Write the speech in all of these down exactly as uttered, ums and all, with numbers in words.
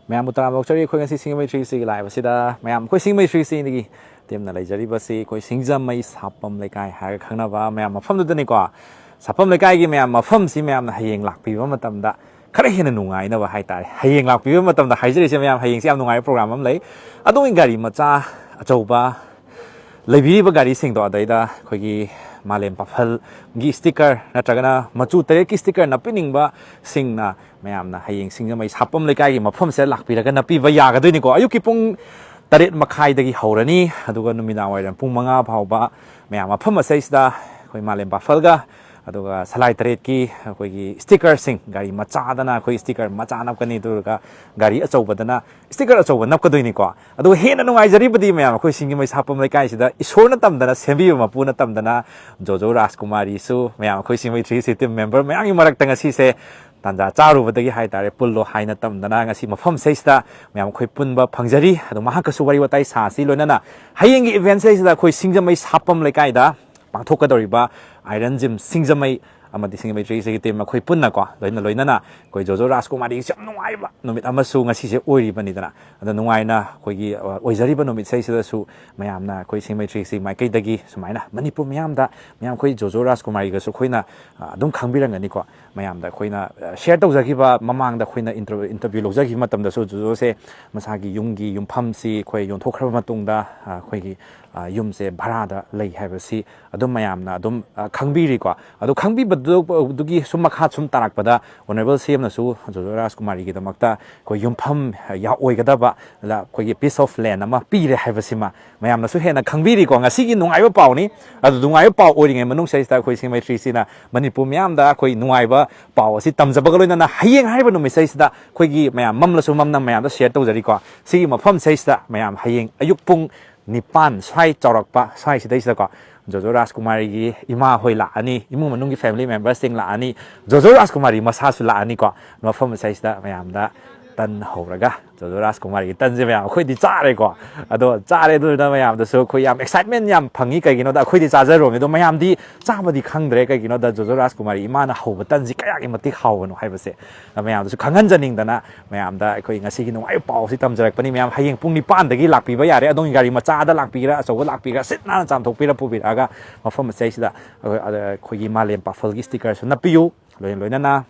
ꯃꯌꯥꯝꯕꯨ ꯇꯔꯥꯝꯅ ꯑꯣꯛꯆꯔꯤ꯫ ꯑꯩꯈꯣꯏ ꯉꯁꯤ ꯁꯤꯡꯖꯃꯩ ꯊ꯭ꯔꯤ ꯁꯤꯛꯁꯇꯤꯒꯤ live ꯑꯁꯤꯗ ꯃꯌꯥꯝ, ꯑꯩꯈꯣꯏ ꯁꯤꯡꯖꯃꯩ ꯊ꯭ꯔꯤ ꯁꯤꯛꯁꯇꯤꯒꯤ teamꯅ ꯂꯩꯖꯔꯤꯕꯁꯤ ꯑꯩꯈꯣꯏ ꯁꯤꯡꯖꯃꯩ ꯁꯥꯄꯝ ꯂꯩꯀꯥꯏ ꯍꯥꯏꯔꯒ ꯈꯪꯅꯕ ꯃꯌꯥꯝ ꯃꯐꯝꯗꯨꯗꯅꯤꯀꯣ꯫ ꯁꯥꯄꯝ ꯂꯩꯀꯥꯏꯒꯤ ꯃꯌꯥꯝ ꯃꯐꯝꯁꯤ ꯃꯌꯥꯝꯅ ꯍꯌꯦꯡ ꯂꯥꯛꯄꯤꯕ ꯃꯇꯝꯗ ꯈꯔ ꯍꯦꯟꯅ ꯅꯨꯡꯉꯥꯏꯅꯕ ꯍꯥꯏꯇꯥꯔꯦ꯫ ꯍꯌꯦꯡ ꯂꯥꯛꯄꯤꯕ ꯃꯇꯝꯗ ꯍꯥꯏꯖꯔꯤꯁꯦ ꯃꯌꯥꯝ, ꯍꯌꯦꯡꯁꯦ ꯌꯥꯝ ꯅꯨꯡꯉꯥꯏꯕ program ꯑꯃ ꯂꯩ꯫ ꯑꯗꯣꯝꯒꯤ ꯒꯥꯔꯤ ꯃꯆꯥ ꯑꯆꯧꯕ ꯂꯩꯕꯤꯔꯤꯕ ꯒꯥꯔꯤꯁꯤꯡꯗꯣ, ꯑꯗꯩꯗ ꯑꯩꯈꯣꯏꯒꯤ ꯃꯥꯂꯦꯝ ꯄꯥꯐꯜꯒꯤ sticker ꯅꯠꯇ꯭ꯔꯒꯅ ꯃꯆꯨ ꯇꯔꯦꯠꯀꯤ sticker ꯅꯞꯄꯤꯅꯤꯡꯕꯁꯤꯡꯅ ꯃꯌꯥꯝꯅ ꯍꯌꯦꯡ ꯁꯤꯡꯖꯃꯩ ꯁꯥꯄꯝ ꯂꯩꯀꯥꯏꯒꯤ ꯃꯐꯝꯁꯤꯗ ꯂꯥꯛꯄꯤꯔꯒ ꯅꯞꯄꯤꯕ ꯌꯥꯒꯗꯣꯏꯅꯤꯀꯣ꯫ ꯑꯌꯨꯛꯀꯤ ꯄꯨꯡ ꯇꯔꯦꯠ ꯃꯈꯥꯏꯗꯒꯤ ꯍꯧꯔꯅꯤ, ꯑꯗꯨꯒ ꯅꯨꯃꯤꯗꯥꯡ ꯋꯥꯏꯔꯝ ꯄꯨꯡ ꯃꯉꯥ ꯐꯥꯎꯕ ꯃꯌꯥꯝ ꯃꯐꯝ ꯑꯁꯤꯗꯩꯁꯤꯗ ꯑꯩꯈꯣꯏ ꯃꯥꯂꯦꯝ ꯄꯥꯐꯜꯒ ꯑꯗꯨꯒ ꯁꯂꯥꯏ ꯇꯔꯦꯠꯀꯤ ꯑꯩꯈꯣꯏꯒꯤ stickerꯁꯤꯡ, ꯒꯥꯔꯤ ꯃꯆꯥꯗꯅ ꯑꯩꯈꯣꯏ sticker ꯃꯆꯥ ꯅꯞꯀꯅꯤ, ꯑꯗꯨꯒ ꯒꯥꯔꯤ ꯑꯆꯧꯕꯗꯅ sticker ꯑꯆꯧꯕ ꯅꯞꯀꯗꯣꯏꯅꯤꯀꯣ꯫ ꯑꯗꯨꯒ ꯍꯦꯟꯅ ꯅꯨꯡꯉꯥꯏꯖꯔꯤꯕꯗꯤ ꯃꯌꯥꯝ ꯑꯩꯈꯣꯏ ꯁꯤꯡꯖꯃꯩ ꯁꯥꯄꯝ ꯂꯩꯀꯥꯏꯁꯤꯗ ꯏꯁꯣꯔꯅ ꯇꯝꯗꯅ, ꯁꯦꯝꯕꯤꯕ ꯃꯄꯨꯅ ꯇꯝꯗꯅ, ꯖꯣꯖꯣ ꯔꯥꯖꯀꯨꯃꯥꯔꯤꯁꯨ ꯃꯌꯥꯝ ꯑꯩꯈꯣꯏ ꯁꯤꯡꯖꯃꯩ ꯊ꯭ꯔꯤ ꯁꯤꯛꯁꯇꯤ team member ꯃꯌꯥꯝꯒꯤ ꯃꯔꯛꯇ ꯉꯁꯤꯁꯦ ꯇꯥꯟꯖꯥ ꯆꯥꯔꯨꯕꯗꯒꯤ ꯍꯥꯏꯇꯥꯔꯦ, ꯄꯨꯜꯂꯣ ꯍꯥꯏꯅ ꯇꯝꯗꯅ ꯉꯁꯤ ꯃꯐꯝꯁꯤꯗꯩꯁꯤꯗ ꯃꯌꯥꯝ ꯑꯩꯈꯣꯏ ꯄꯨꯟꯕ ꯐꯪꯖꯔꯤ꯫ ꯑꯗꯣ ꯃꯍꯥꯛꯀꯁꯨ ꯋꯥꯔꯤ ꯋꯥꯇꯥꯏ ꯁꯥꯁꯤ, ꯂꯣꯏꯅꯅ ꯍꯌꯦꯡꯒꯤ eventꯁꯤꯗꯩꯁꯤꯗ ꯑꯩꯈꯣꯏ ꯁꯤꯡꯖꯃꯩ ꯁꯥꯄꯝ ꯂꯩꯀꯥꯏꯗ ꯄꯥꯡꯊꯣꯛꯀꯗꯧꯔꯤꯕ Iron Gym ꯁꯤꯡꯖꯃꯩ ꯑꯃꯗꯤ ꯁꯤꯡꯖꯃꯩ ꯊ꯭ꯔꯤ ꯁꯤꯛꯁꯇꯤꯒꯤ team ꯑꯩꯈꯣꯏ ꯄꯨꯟꯅꯀꯣ, ꯂꯣꯏꯅ ꯂꯣꯏꯅꯅ ꯑꯩꯈꯣꯏ ꯖꯣꯖꯣ ꯔꯥꯖꯀꯨꯃꯥꯔꯤꯒꯤꯁꯨ ꯌꯥꯝ ꯅꯨꯡꯉꯥꯏꯕ ꯅꯨꯃꯤꯠ ꯑꯃꯁꯨ ꯉꯁꯤꯁꯦ ꯑꯣꯏꯔꯤꯕꯅꯤꯗꯅ꯫ ꯑꯗꯣ ꯅꯨꯡꯉꯥꯏꯅ ꯑꯩꯈꯣꯏꯒꯤ, ꯑ, ꯑꯣꯏꯖꯔꯤꯕ ꯅꯨꯃꯤꯠꯁꯤꯗꯩꯁꯤꯗꯁꯨ ꯃꯌꯥꯝꯅ ꯑꯩꯈꯣꯏ ꯁꯤꯡꯖꯃꯩ ꯊ꯭ꯔꯤ ꯁꯤꯛꯁꯇꯤ ꯃꯥꯏꯀꯩꯗꯒꯤ ꯁꯨꯃꯥꯏꯅ ꯃꯅꯤꯄꯨꯔ ꯃꯤꯌꯥꯝꯗ, ꯃꯌꯥꯝ ꯑꯩꯈꯣꯏ ꯖꯣꯖꯣ ꯔꯥꯖꯀꯨꯃꯥꯔꯤꯒꯁꯨ ꯑꯩꯈꯣꯏꯅ, ꯑ, ꯑꯗꯨꯝ ꯈꯪꯕꯤꯔꯝꯒꯅꯤꯀꯣ꯫ ꯃꯌꯥꯝꯗ ꯑꯩꯈꯣꯏꯅ, ꯑ, share ꯇꯧꯖꯈꯤꯕ, ꯃꯃꯥꯡꯗ ꯑꯩꯈꯣꯏꯅ interview, interview ꯂꯧꯖꯈꯤꯕ ꯃꯇꯝꯗꯁꯨ ꯖꯣꯖꯣꯁꯦ ꯃꯁꯥꯒꯤ ꯌꯨꯝꯒꯤ ꯌꯨꯝꯐꯝꯁꯤ ꯑꯩꯈꯣꯏ ꯌꯣꯟꯊꯣꯛꯈ꯭ꯔꯕ ꯃꯇꯨꯡꯗ, ꯑ, ꯑꯩꯈꯣꯏꯒꯤ, ꯑ, ꯌꯨꯝꯁꯦ ꯚꯔꯥꯗ ꯂꯩ ꯍꯥꯏꯕꯁꯤ ꯑꯗꯨꯝ ꯃꯌꯥꯝꯅ ꯑꯗꯨꯝ, ꯑ, ꯈꯪꯕꯤꯔꯤꯀꯣ꯫ ꯑꯗꯨ ꯈꯪꯕꯤꯕꯗꯨ, ꯑꯗꯨꯒꯤ ꯁꯨꯝ ꯃꯈꯥ ꯁꯨꯝ ꯇꯥꯔꯛꯄꯗ Honourable CMꯅꯁꯨ ꯖꯣꯖꯣ ꯔꯥꯖꯀꯨꯃꯥꯔꯤꯒꯤꯗꯃꯛꯇ ꯑꯩꯈꯣꯏ ꯌꯨꯝꯐꯝ, ꯑ, ꯌꯥ-, ꯑꯣꯏꯒꯗꯕ ꯂ-, ꯑꯩꯈꯣꯏꯒꯤ piece of land ꯑꯃ ꯄꯤꯔꯦ ꯍꯥꯏꯕꯁꯤꯃ ꯃꯌꯥꯝꯅꯁꯨ ꯍꯦꯟꯅ ꯈꯪꯕꯤꯔꯤꯀꯣ꯫ ꯉꯁꯤꯒꯤ ꯅꯨꯡꯉꯥꯏꯕ ꯄꯥꯎꯅꯤ꯫ ꯑꯗꯨ ꯅꯨꯡꯉꯥꯏꯕ ꯄꯥꯎ ꯑꯣꯏꯔꯤꯉꯩ ꯃꯅꯨꯡꯁꯤꯗꯩꯁꯤꯗ ꯑꯩꯈꯣꯏ ꯁꯤꯡꯖꯃꯩ ꯊ꯭ꯔꯤ ꯁꯤꯛꯁꯇꯤꯅ ꯃꯅꯤꯄꯨꯔ ꯃꯤꯌꯥꯝꯗ ꯑꯩꯈꯣꯏ ꯅꯨꯡꯉꯥꯏꯕ ꯄꯥꯎ ꯑꯁꯤ ꯇꯝꯖꯕꯒ ꯂꯣꯏꯅꯅ ꯍꯌꯦꯡ ꯍꯥꯏꯔꯤꯕ ꯅꯨꯃꯤꯠꯁꯤꯗꯩꯁꯤꯗ ꯑꯩꯈꯣꯏꯒꯤ ꯃꯌꯥꯝ ꯃꯝꯂꯁꯨ ꯃꯝꯅ ꯃꯌꯥꯝꯗ share ꯇꯧꯖꯔꯤꯀꯣ꯫ ꯁꯤꯒꯤ ꯃꯐꯝꯁꯤꯗꯩꯁꯤꯗ ꯃꯌꯥꯝ ꯍꯌꯦꯡ ꯑꯌꯨꯛ ꯄꯨꯡ ꯅꯤꯄꯥꯟ ꯁ꯭ꯋꯥꯏ ꯆꯥꯎꯔꯛꯄ ꯁ꯭ꯋꯥꯏꯁꯤꯗꯩꯁꯤꯗꯀꯣ, ꯖꯣꯖꯣ ꯔꯥꯖꯀꯨꯃꯥꯔꯤꯒꯤ ꯏꯃꯥ ꯍꯣꯏ ꯂꯥꯛꯑꯅꯤ, ꯏꯃꯨꯡ ꯃꯅꯨꯡꯒꯤ family memberꯁꯤꯡ ꯂꯥꯛꯑꯅꯤ, ꯖꯣꯖꯣ ꯔꯥꯖꯀꯨꯃꯥꯔꯤ ꯃꯁꯥꯁꯨ ꯂꯥꯛꯑꯅꯤꯀꯣ꯫ ꯃꯐꯝ ꯑꯁꯤꯗꯩꯁꯤꯗ ꯃꯌꯥꯝꯗ ꯇꯟ ꯍꯧꯔꯒ ꯖꯣꯖꯣ ꯔꯥꯖꯀꯨꯃꯥꯔꯤꯒꯤ ꯇꯟꯁꯦ ꯃꯌꯥꯝ ꯑꯩꯈꯣꯏꯗꯤ ꯆꯥꯔꯦꯀꯣ꯫ ꯑꯗꯣ ꯆꯥꯔꯦ, ꯑꯗꯨꯗꯨꯅ ꯃꯌꯥꯝꯗꯁꯨ ꯑꯩꯈꯣꯏ ꯌꯥꯝ excitement ꯌꯥꯝ ꯐꯪꯉꯤ꯫ ꯀꯩꯒꯤꯅꯣꯗ ꯑꯩꯈꯣꯏꯗꯤ ꯆꯥꯖꯔꯨꯔꯕꯅꯤ, ꯑꯗꯣ ꯃꯌꯥꯝꯗꯤ ꯆꯥꯕꯗꯤ ꯈꯪꯗ꯭ꯔꯦ꯫ ꯀꯩꯒꯤꯅꯣꯗ ꯖꯣꯖꯣ ꯔꯥꯖꯀꯨꯃꯥꯔꯤ ꯏꯃꯥꯅ ꯍꯧꯕ ꯇꯟꯁꯤ ꯀꯌꯥꯒꯤ ꯃꯇꯤꯛ ꯍꯥꯎꯕꯅꯣ ꯍꯥꯏꯕꯁꯦ ꯃꯌꯥꯝꯗꯁꯨ ꯈꯪꯍꯟꯖꯅꯤꯡꯗꯅ ꯃꯌꯥꯝꯗ ꯑꯩꯈꯣꯏ ꯉꯁꯤꯒꯤ ꯅꯨꯡꯉꯥꯏꯕ ꯄꯥꯎꯁꯤ ꯇꯝꯖꯔꯛꯄꯅꯤ꯫ ꯃꯌꯥꯝ ꯍꯌꯦꯡ ꯄꯨꯡ ꯅꯤꯄꯥꯟꯗꯒꯤ ꯂꯥꯛꯄꯤꯕ ꯌꯥꯔꯦ꯫ ꯑꯗꯣꯝꯒꯤ ꯒꯥꯔꯤ ꯃꯆꯥꯗ ꯂꯥꯛꯄꯤꯒꯦꯔꯥ, ꯑꯆꯧꯕ ꯂꯥꯛꯄꯤꯒꯦꯔꯥ, ꯁꯤꯠ ꯅꯥꯟꯅ ꯆꯥꯝꯊꯣꯛꯄꯤꯔ ꯄꯨꯕꯤꯔꯛꯑꯒ ꯃꯐꯝ ꯑꯁꯤꯗꯩꯁꯤꯗ ꯑꯩꯈꯣꯏ, ꯑꯩꯈꯣꯏꯒꯤ ꯃꯥꯂꯦꯝ ꯄꯥꯐꯜꯒꯤ sticker ꯁꯨ ꯅꯞꯄꯤꯌꯨ꯫ ꯂꯣꯏꯅ ꯂꯣꯏꯅꯅ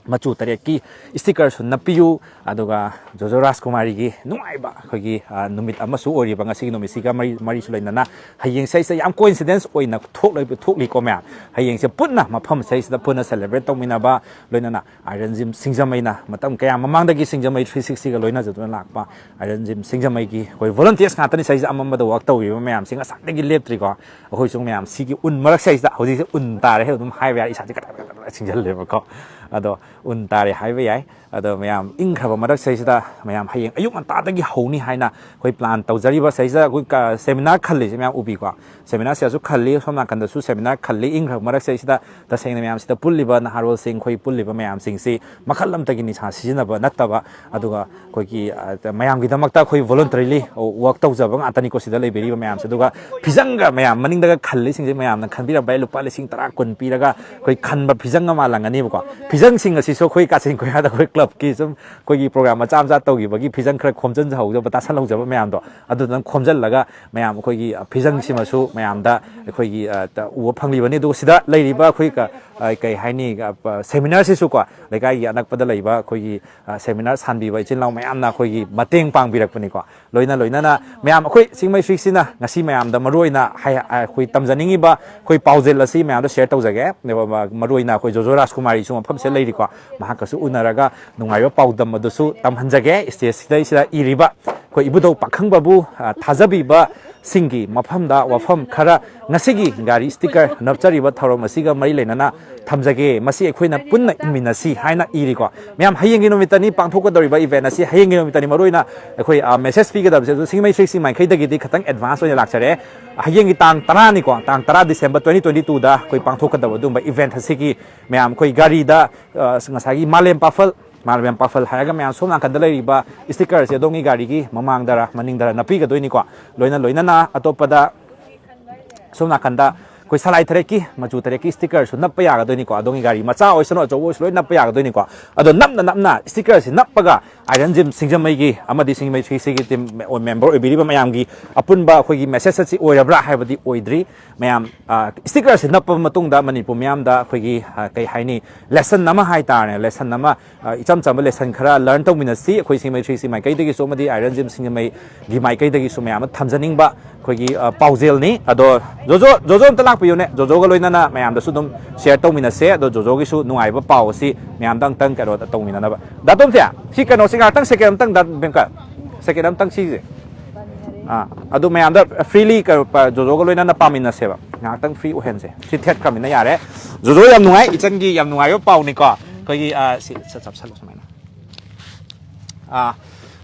ꯃꯆꯨ ꯇꯔꯦꯠꯀꯤ sticker ꯁꯨ ꯅꯞꯄꯤꯌꯨ꯫ ꯑꯗꯨꯒ ꯖꯣꯖꯣ ꯔꯥꯖꯀꯨꯃꯥꯔꯤꯒꯤ ꯅꯨꯡꯉꯥꯏꯕ ꯑꯩꯈꯣꯏꯒꯤ, ꯑ, ꯅꯨꯃꯤꯠ ꯑꯃꯁꯨ ꯑꯣꯏꯔꯤꯕ ꯉꯁꯤꯒꯤ ꯅꯨꯃꯤꯠꯁꯤꯒ ꯃꯔꯤ, ꯃꯔꯤꯁꯨ ꯂꯩꯅꯅ ꯍꯌꯦꯡꯁꯦ ꯑꯩꯁꯦ ꯌꯥꯝ coincidence ꯑꯣꯏꯅ ꯊꯣꯛꯂ-, ꯊꯣꯛꯂꯤꯀꯣ ꯃꯌꯥꯝ꯫ ꯍꯌꯦꯡꯁꯦ ꯄꯨꯟꯅ ꯃꯐꯝꯁꯤꯗꯩꯁꯤꯗ ꯄꯨꯟꯅ celebrate ꯇꯧꯃꯤꯟꯅꯕ, ꯂꯣꯏꯅꯅ Iron Gym ꯁꯤꯡꯖꯃꯩꯅ ꯃꯇꯝ ꯀꯌꯥ ꯃꯃꯥꯡꯗꯒꯤ ꯁꯤꯡꯖꯃꯩ three sixty ꯒ ꯂꯣꯏꯅꯖꯗꯨꯅ ꯂꯥꯛꯄ Iron Gym ꯁꯤꯡꯖꯃꯩꯒꯤ ꯑꯩꯈꯣꯏ volunteers ꯉꯥꯛꯇꯅꯤ ꯁꯤꯗꯩꯁꯤꯗ ꯑꯃꯝꯕꯗ work ꯇꯧꯔꯤꯕ ꯃꯌꯥꯝꯁꯦ ꯉꯁꯥꯏꯗꯒꯤ ꯂꯦꯞꯇ꯭ꯔꯤꯀꯣ꯫ ꯑꯩꯈꯣꯏꯁꯨ ꯃꯌꯥꯝ ꯁꯤꯒꯤ ꯎꯟ ꯃꯔꯛꯁꯤꯗꯩꯁꯤꯗ ꯍꯧꯖꯤꯛꯁꯦ ꯎꯟ ꯇꯥꯔꯦ ꯑꯗꯨꯝ ꯍꯥꯏꯕ ꯌꯥꯔꯦ, ꯏꯁꯥꯁꯦ ꯀꯇꯛ ꯀꯇꯛ ꯀꯇꯛ ꯁꯤꯡꯖꯜꯂꯦꯕꯀꯣ꯫ ꯑꯗꯣ ꯎꯟ ꯇꯥꯔꯦ ꯍꯥꯏꯕ ꯌꯥꯏ꯫ ꯑꯗꯣ ꯃꯌꯥꯝ ꯏꯪꯈ꯭ꯔꯕ ꯃꯔꯛꯁꯤꯗꯩꯁꯤꯗ ꯃꯌꯥꯝ ꯍꯌꯦꯡ ꯑꯌꯨꯛ ꯉꯟꯇꯥꯗꯒꯤ ꯍꯧꯅꯤ ꯍꯥꯏꯅ ꯑꯩꯈꯣꯏ plan ꯇꯧꯖꯔꯤꯕ ꯁꯤꯗꯩꯁꯤꯗ ꯑꯩꯈꯣꯏ ꯀ-, seminar ꯈꯜꯂꯤꯁꯦ ꯃꯌꯥꯝ ꯎꯕꯤꯀꯣ꯫ Seminar ꯁꯤꯗꯁꯨ ꯈꯜꯂꯤ, ꯁꯣꯝ ꯅꯥꯀꯟꯗꯁꯨ seminar ꯈꯜꯂꯤ꯫ ꯏꯪꯈ꯭ꯔꯕ ꯃꯔꯛꯁꯤꯗꯩꯁꯤꯗ ꯇꯁꯦꯡꯅ ꯃꯌꯥꯝꯁꯤꯗ ꯄꯨꯜꯂꯤꯕ ꯅꯍꯥꯔꯣꯜꯁꯤꯡ, ꯑꯩꯈꯣꯏ ꯄꯨꯜꯂꯤꯕ ꯃꯌꯥꯝꯁꯤꯡꯁꯤ ꯃꯈꯜ ꯑꯃꯠꯇꯒꯤ ꯅꯤꯁꯥ ꯁꯤꯖꯤꯟꯅꯕ ꯅꯠꯇꯕ, ꯑꯗꯨꯒ ꯑꯩꯈꯣꯏꯒꯤ, ꯑ, ꯃꯌꯥꯝꯒꯤꯗꯃꯛꯇ ꯑꯩꯈꯣꯏ voluntarily work ꯇꯧꯖꯕ ꯉꯥꯛꯇꯅꯤꯀꯣ ꯁꯤꯗ ꯂꯩꯕꯤꯔꯤꯕ ꯃꯌꯥꯝꯁꯦ꯫ ꯑꯗꯨꯒ ꯐꯤꯖꯪꯒ ꯃꯌꯥꯝ ꯃꯅꯤꯡꯗꯒ ꯈꯜꯂꯤꯁꯤꯡꯁꯦ ꯃꯌꯥꯝꯅ ꯈꯟꯕꯤꯔꯝꯕ ꯌꯥꯏ, ꯂꯨꯄꯥ ꯂꯤꯁꯤꯡ ꯇꯔꯥ, ꯀꯨꯟ ꯄꯤꯔꯒ ꯑꯩꯈꯣꯏ ꯈꯟꯕ ꯐꯤꯖꯪ ꯑꯃ ꯂꯪꯒꯅꯤꯕꯀꯣ꯫ ꯐꯤꯖꯪꯁꯤꯡ ꯑꯁꯤꯁꯨ ꯑꯩꯈꯣꯏ ꯀꯥꯆꯤꯟ ꯀꯣꯏꯌꯥꯗ ꯑꯩꯈꯣꯏ club ꯀꯤ ꯁꯨꯝ ꯑꯩꯈꯣꯏꯒꯤ program ꯃꯆꯥ ꯃꯆꯥ ꯇꯧꯈꯤꯕꯒꯤ ꯐꯤꯖꯪ ꯈꯔ ꯈꯣꯝꯖꯤꯟꯍꯧꯖꯕ, ꯇꯥꯁꯜꯍꯧꯖꯕ ꯃꯌꯥꯝꯗꯣ, ꯑꯗꯨꯗꯪ ꯈꯣꯝꯖꯤꯜꯂꯒ ꯃꯌꯥꯝ ꯑꯩꯈꯣꯏꯒꯤ, ꯑ, ꯐꯤꯖꯪꯁꯤꯃꯁꯨ ꯃꯌꯥꯝꯗ ꯑꯩꯈꯣꯏꯒꯤ, ꯑ, ꯇ-, ꯎꯕ ꯐꯪꯂꯤꯕꯅꯤ꯫ ꯑꯗꯨꯒ ꯁꯤꯗ ꯂꯩꯔꯤꯕ ꯑꯩꯈꯣꯏ ꯀ-, ꯑ, ꯀꯩ ꯍꯥꯏꯅꯤ, ꯑ, ꯄ-, seminar ꯁꯤꯁꯨꯀꯣ, ꯂꯩꯀꯥꯏꯒꯤ ꯑꯅꯛꯄꯗ ꯂꯩꯕ ꯑꯩꯈꯣꯏꯒꯤ, ꯑ, seminar ꯁꯥꯟꯕꯤꯕ ꯏꯆꯤꯜ ꯏꯅꯥꯎ ꯃꯌꯥꯝꯅ ꯑꯩꯈꯣꯏꯒꯤ ꯃꯇꯦꯡ ꯄꯥꯡꯕꯤꯔꯛꯄꯅꯤꯀꯣ꯫ ꯂꯣꯏꯅ ꯂꯣꯏꯅꯅ ꯃꯌꯥꯝ ꯑꯩꯈꯣꯏ ꯆꯤꯡꯃꯩ ꯁ꯭ꯔꯤꯁꯤꯅ ꯉꯁꯤ ꯃꯌꯥꯝꯗ ꯃꯔꯨꯑꯣꯏꯅ ꯍꯥꯏ-, ꯑꯩꯈꯣꯏ ꯇꯝꯖꯅꯤꯡꯉꯤꯕ ꯑꯩꯈꯣꯏ ꯄꯥꯎꯖꯦꯜ ꯑꯁꯤ ꯃꯌꯥꯝꯗ share ꯇꯧꯖꯒꯦ꯫ ꯃꯔꯨꯑꯣꯏꯅ ꯑꯩꯈꯣꯏ ꯖꯣꯖꯣ ꯔꯥꯖꯀꯨꯃꯥꯔꯤꯁꯨ ꯃꯐꯝꯁꯤꯗ ꯂꯩꯔꯤꯀꯣ꯫ ꯃꯍꯥꯛꯀꯁꯨ ꯎꯅꯔꯒ ꯅꯨꯡꯉꯥꯏꯕ ꯄꯥꯎꯗꯝ ꯑꯗꯨꯁꯨ ꯇꯝꯍꯟꯖꯒꯦ꯫ Stage ꯁꯤꯗꯩꯁꯤꯗ ꯏꯔꯤꯕ ꯑꯩꯈꯣꯏ ꯏꯕꯨꯙꯧ ꯄꯥꯈꯪꯕꯕꯨ, ꯑ, ꯊꯥꯖꯕꯤꯕꯁꯤꯡꯒꯤ ꯃꯐꯝꯗ ꯋꯥꯐꯝ ꯈꯔ ꯉꯁꯤꯒꯤ ꯒꯥꯔꯤ sticker ꯅꯞꯆꯔꯤꯕ ꯊꯧꯔꯝ ꯑꯁꯤꯒ ꯃꯔꯤ ꯂꯩꯅꯅ ꯊꯝꯖꯒꯦ꯫ ꯃꯁꯤ ꯑꯩꯈꯣꯏꯅ ꯄꯨꯟꯅ ꯏꯃꯤꯟꯅꯁꯤ ꯍꯥꯏꯅ ꯏꯔꯤꯀꯣ꯫ ꯃꯌꯥꯝ, ꯍꯌꯦꯡꯒꯤ ꯅꯨꯃꯤꯠꯇꯅꯤ ꯄꯥꯡꯊꯣꯛꯀꯗꯧꯔꯤꯕ event ꯑꯁꯤ꯫ ꯍꯌꯦꯡꯒꯤ ꯅꯨꯃꯤꯠꯇꯅꯤ ꯃꯔꯨꯑꯣꯏꯅ ꯑꯩꯈꯣꯏ, ꯑ, message ꯄꯤꯒꯗꯕꯁꯦ꯫ ꯑꯗꯨ ꯁꯤꯡꯃꯩ ꯁ꯭ꯔꯤꯁꯤ ꯃꯥꯏꯀꯩꯗꯒꯤꯗꯤ ꯈꯤꯇꯪ advance ꯑꯣꯏꯅ ꯂꯥꯛꯆꯔꯦ꯫ ꯍꯌꯦꯡꯒꯤ ꯇꯥꯡ ꯇꯔꯥꯅꯤꯀꯣ, ꯇꯥꯡ ꯇꯔꯥ December twenty twenty two ꯗ ꯑꯩꯈꯣꯏ ꯄꯥꯡꯊꯣꯛꯀꯗꯕ ꯑꯗꯨꯒꯨꯝꯕ event ꯑꯁꯤꯒꯤ ꯃꯌꯥꯝ ꯑꯩꯈꯣꯏ ꯒꯥꯔꯤꯗ, ꯑ, ꯉꯁꯥꯏꯒꯤ ꯃꯥꯂꯦꯝ ꯄꯥꯐꯜ ꯃꯥꯂꯦꯝ ꯄꯥꯐꯜ ꯍꯥꯏꯔꯒ ꯃꯌꯥꯝ ꯁꯣꯝ ꯅꯥꯀꯟꯗ ꯂꯩꯔꯤꯕ sticker ꯁꯦ ꯑꯗꯣꯝꯒꯤ ꯒꯥꯔꯤꯒꯤ ꯃꯃꯥꯡꯗꯔ ꯃꯅꯤꯡꯗꯔ ꯅꯞꯄꯤꯒꯗꯣꯏꯅꯤꯀꯣ꯫ ꯂꯣꯏꯅ ꯂꯣꯏꯅꯅ ꯑꯇꯣꯞꯄꯗ ꯁꯣꯝ ꯅꯥꯀꯟꯗ ꯑꯩꯈꯣꯏ ꯁꯂꯥꯏ ꯇꯔꯦꯠꯀꯤ, ꯃꯆꯨ ꯇꯔꯦꯠꯀꯤ sticker ꯁꯨ ꯅꯞꯄ ꯌꯥꯒꯗꯣꯏꯅꯤꯀꯣ꯫ ꯑꯗꯣꯝꯒꯤ ꯒꯥꯔꯤ ꯃꯆꯥ ꯑꯣꯏꯁꯅꯨ, ꯑꯆꯧꯕ ꯑꯣꯏꯁꯅꯨ, ꯂꯣꯏ ꯅꯞꯄ ꯌꯥꯒꯗꯣꯏꯅꯤꯀꯣ꯫ ꯑꯗꯣ ꯅꯞꯅ ꯅꯞꯅ sticker ꯁꯤ ꯅꯞꯄꯒ Iron Gym ꯁꯤꯡꯖꯃꯩꯒꯤ ꯑꯃꯗꯤ ꯁꯤꯡꯖꯃꯩ ꯊ꯭ꯔꯤ ꯁꯤꯒꯤ team member ꯑꯣꯏꯕꯤꯔꯤꯕ ꯃꯌꯥꯝꯒꯤ ꯑꯄꯨꯟꯕ ꯑꯩꯈꯣꯏꯒꯤ message ꯑꯁꯤ ꯑꯣꯏꯔꯕ꯭ꯔꯥ ꯍꯥꯏꯕꯗꯤ ꯑꯣꯏꯗ꯭ꯔꯤ꯫ ꯃꯌꯥꯝ, ꯑ, sticker ꯁꯤ ꯅꯞꯄ ꯃꯇꯨꯡꯗ ꯃꯅꯤꯄꯨꯔ ꯃꯤꯌꯥꯝꯗ ꯑꯩꯈꯣꯏꯒꯤ, ꯑ, ꯀꯩ ꯍꯥꯏꯅꯤ, lesson ꯑꯃ ꯍꯥꯏ ꯇꯥꯔꯦ, lesson ꯑꯃ, ꯑ, ꯏꯆꯝ ꯆꯝꯕ lesson ꯈꯔ learn ꯇꯧꯃꯤꯟꯅꯁꯤ꯫ ꯑꯩꯈꯣꯏ ꯁꯤꯡꯖꯃꯩ ꯊ꯭ꯔꯤ ꯁꯤ ꯃꯥꯏꯀꯩꯗꯒꯤꯁꯨ ꯑꯃꯗꯤ Iron Gym ꯁꯤꯡꯖꯃꯩꯒꯤ ꯃꯥꯏꯀꯩꯗꯒꯤꯁꯨ ꯃꯌꯥꯝ ꯑꯃ ꯊꯝꯖꯅꯤꯡꯕ ꯑꯩꯈꯣꯏꯒꯤ, ꯑ, ꯄꯥꯎꯖꯦꯜꯅꯤ꯫ ꯑꯗꯣ ꯖꯣꯖꯣ, ꯖꯣꯖꯣ ꯑꯝꯇ ꯂꯥꯛꯄꯤꯌꯨꯅꯦ, ꯖꯣꯖꯣꯒ ꯂꯣꯏꯅꯅ ꯃꯌꯥꯝꯗꯁꯨ ꯑꯗꯨꯝ share ꯇꯧꯃꯤꯟꯅꯁꯦ꯫ ꯑꯗꯣ ꯖꯣꯖꯣꯒꯤꯁꯨ ꯅꯨꯡꯉꯥꯏꯕ ꯄꯥꯎ ꯑꯁꯤ ꯃꯌꯥꯝꯗ ꯑꯝꯇꯪ ꯀꯩꯅꯣ ꯇꯧꯃꯤꯟꯅꯅꯕ꯫ ꯗꯥ ꯇꯣꯝꯊꯤꯟ, ꯁꯤ ꯀꯩꯅꯣꯁꯤ ꯉꯥꯏꯍꯥꯛꯇꯪ second ꯑꯝꯇꯪ, ꯗꯥ ꯕꯦꯡꯀꯔ, second ꯑꯝꯇꯪ ꯁꯤꯁꯦ꯫ ꯑꯥ, ꯑꯗꯨ ꯃꯌꯥꯝꯗ freely ꯀ-, ꯄ-, ꯖꯣꯖꯣꯒ ꯂꯣꯏꯅꯅ ꯄꯥꯃꯤꯟꯅꯁꯦꯕ꯫ ꯉꯥꯏꯍꯥꯛꯇꯪ free ꯑꯣꯏꯍꯟꯁꯦ꯫ ꯁꯤ ꯊꯦꯠꯈ꯭ꯔꯃꯤꯅ ꯌꯥꯔꯦ꯫ ꯖꯣꯖꯣ, ꯌꯥꯝ ꯅꯨꯡꯉꯥꯏ꯫ ꯏꯆꯟꯒꯤ ꯌꯥꯝ ꯅꯨꯡꯉꯥꯏꯕ ꯄꯥꯎꯅꯤꯀꯣ꯫ ꯑꯩꯈꯣꯏꯒꯤ, ꯑꯥ, ꯁꯤ ꯆ-, ꯆꯞꯁꯜꯂꯣ ꯁꯨꯃꯥꯏꯅ꯫ ꯑꯥ,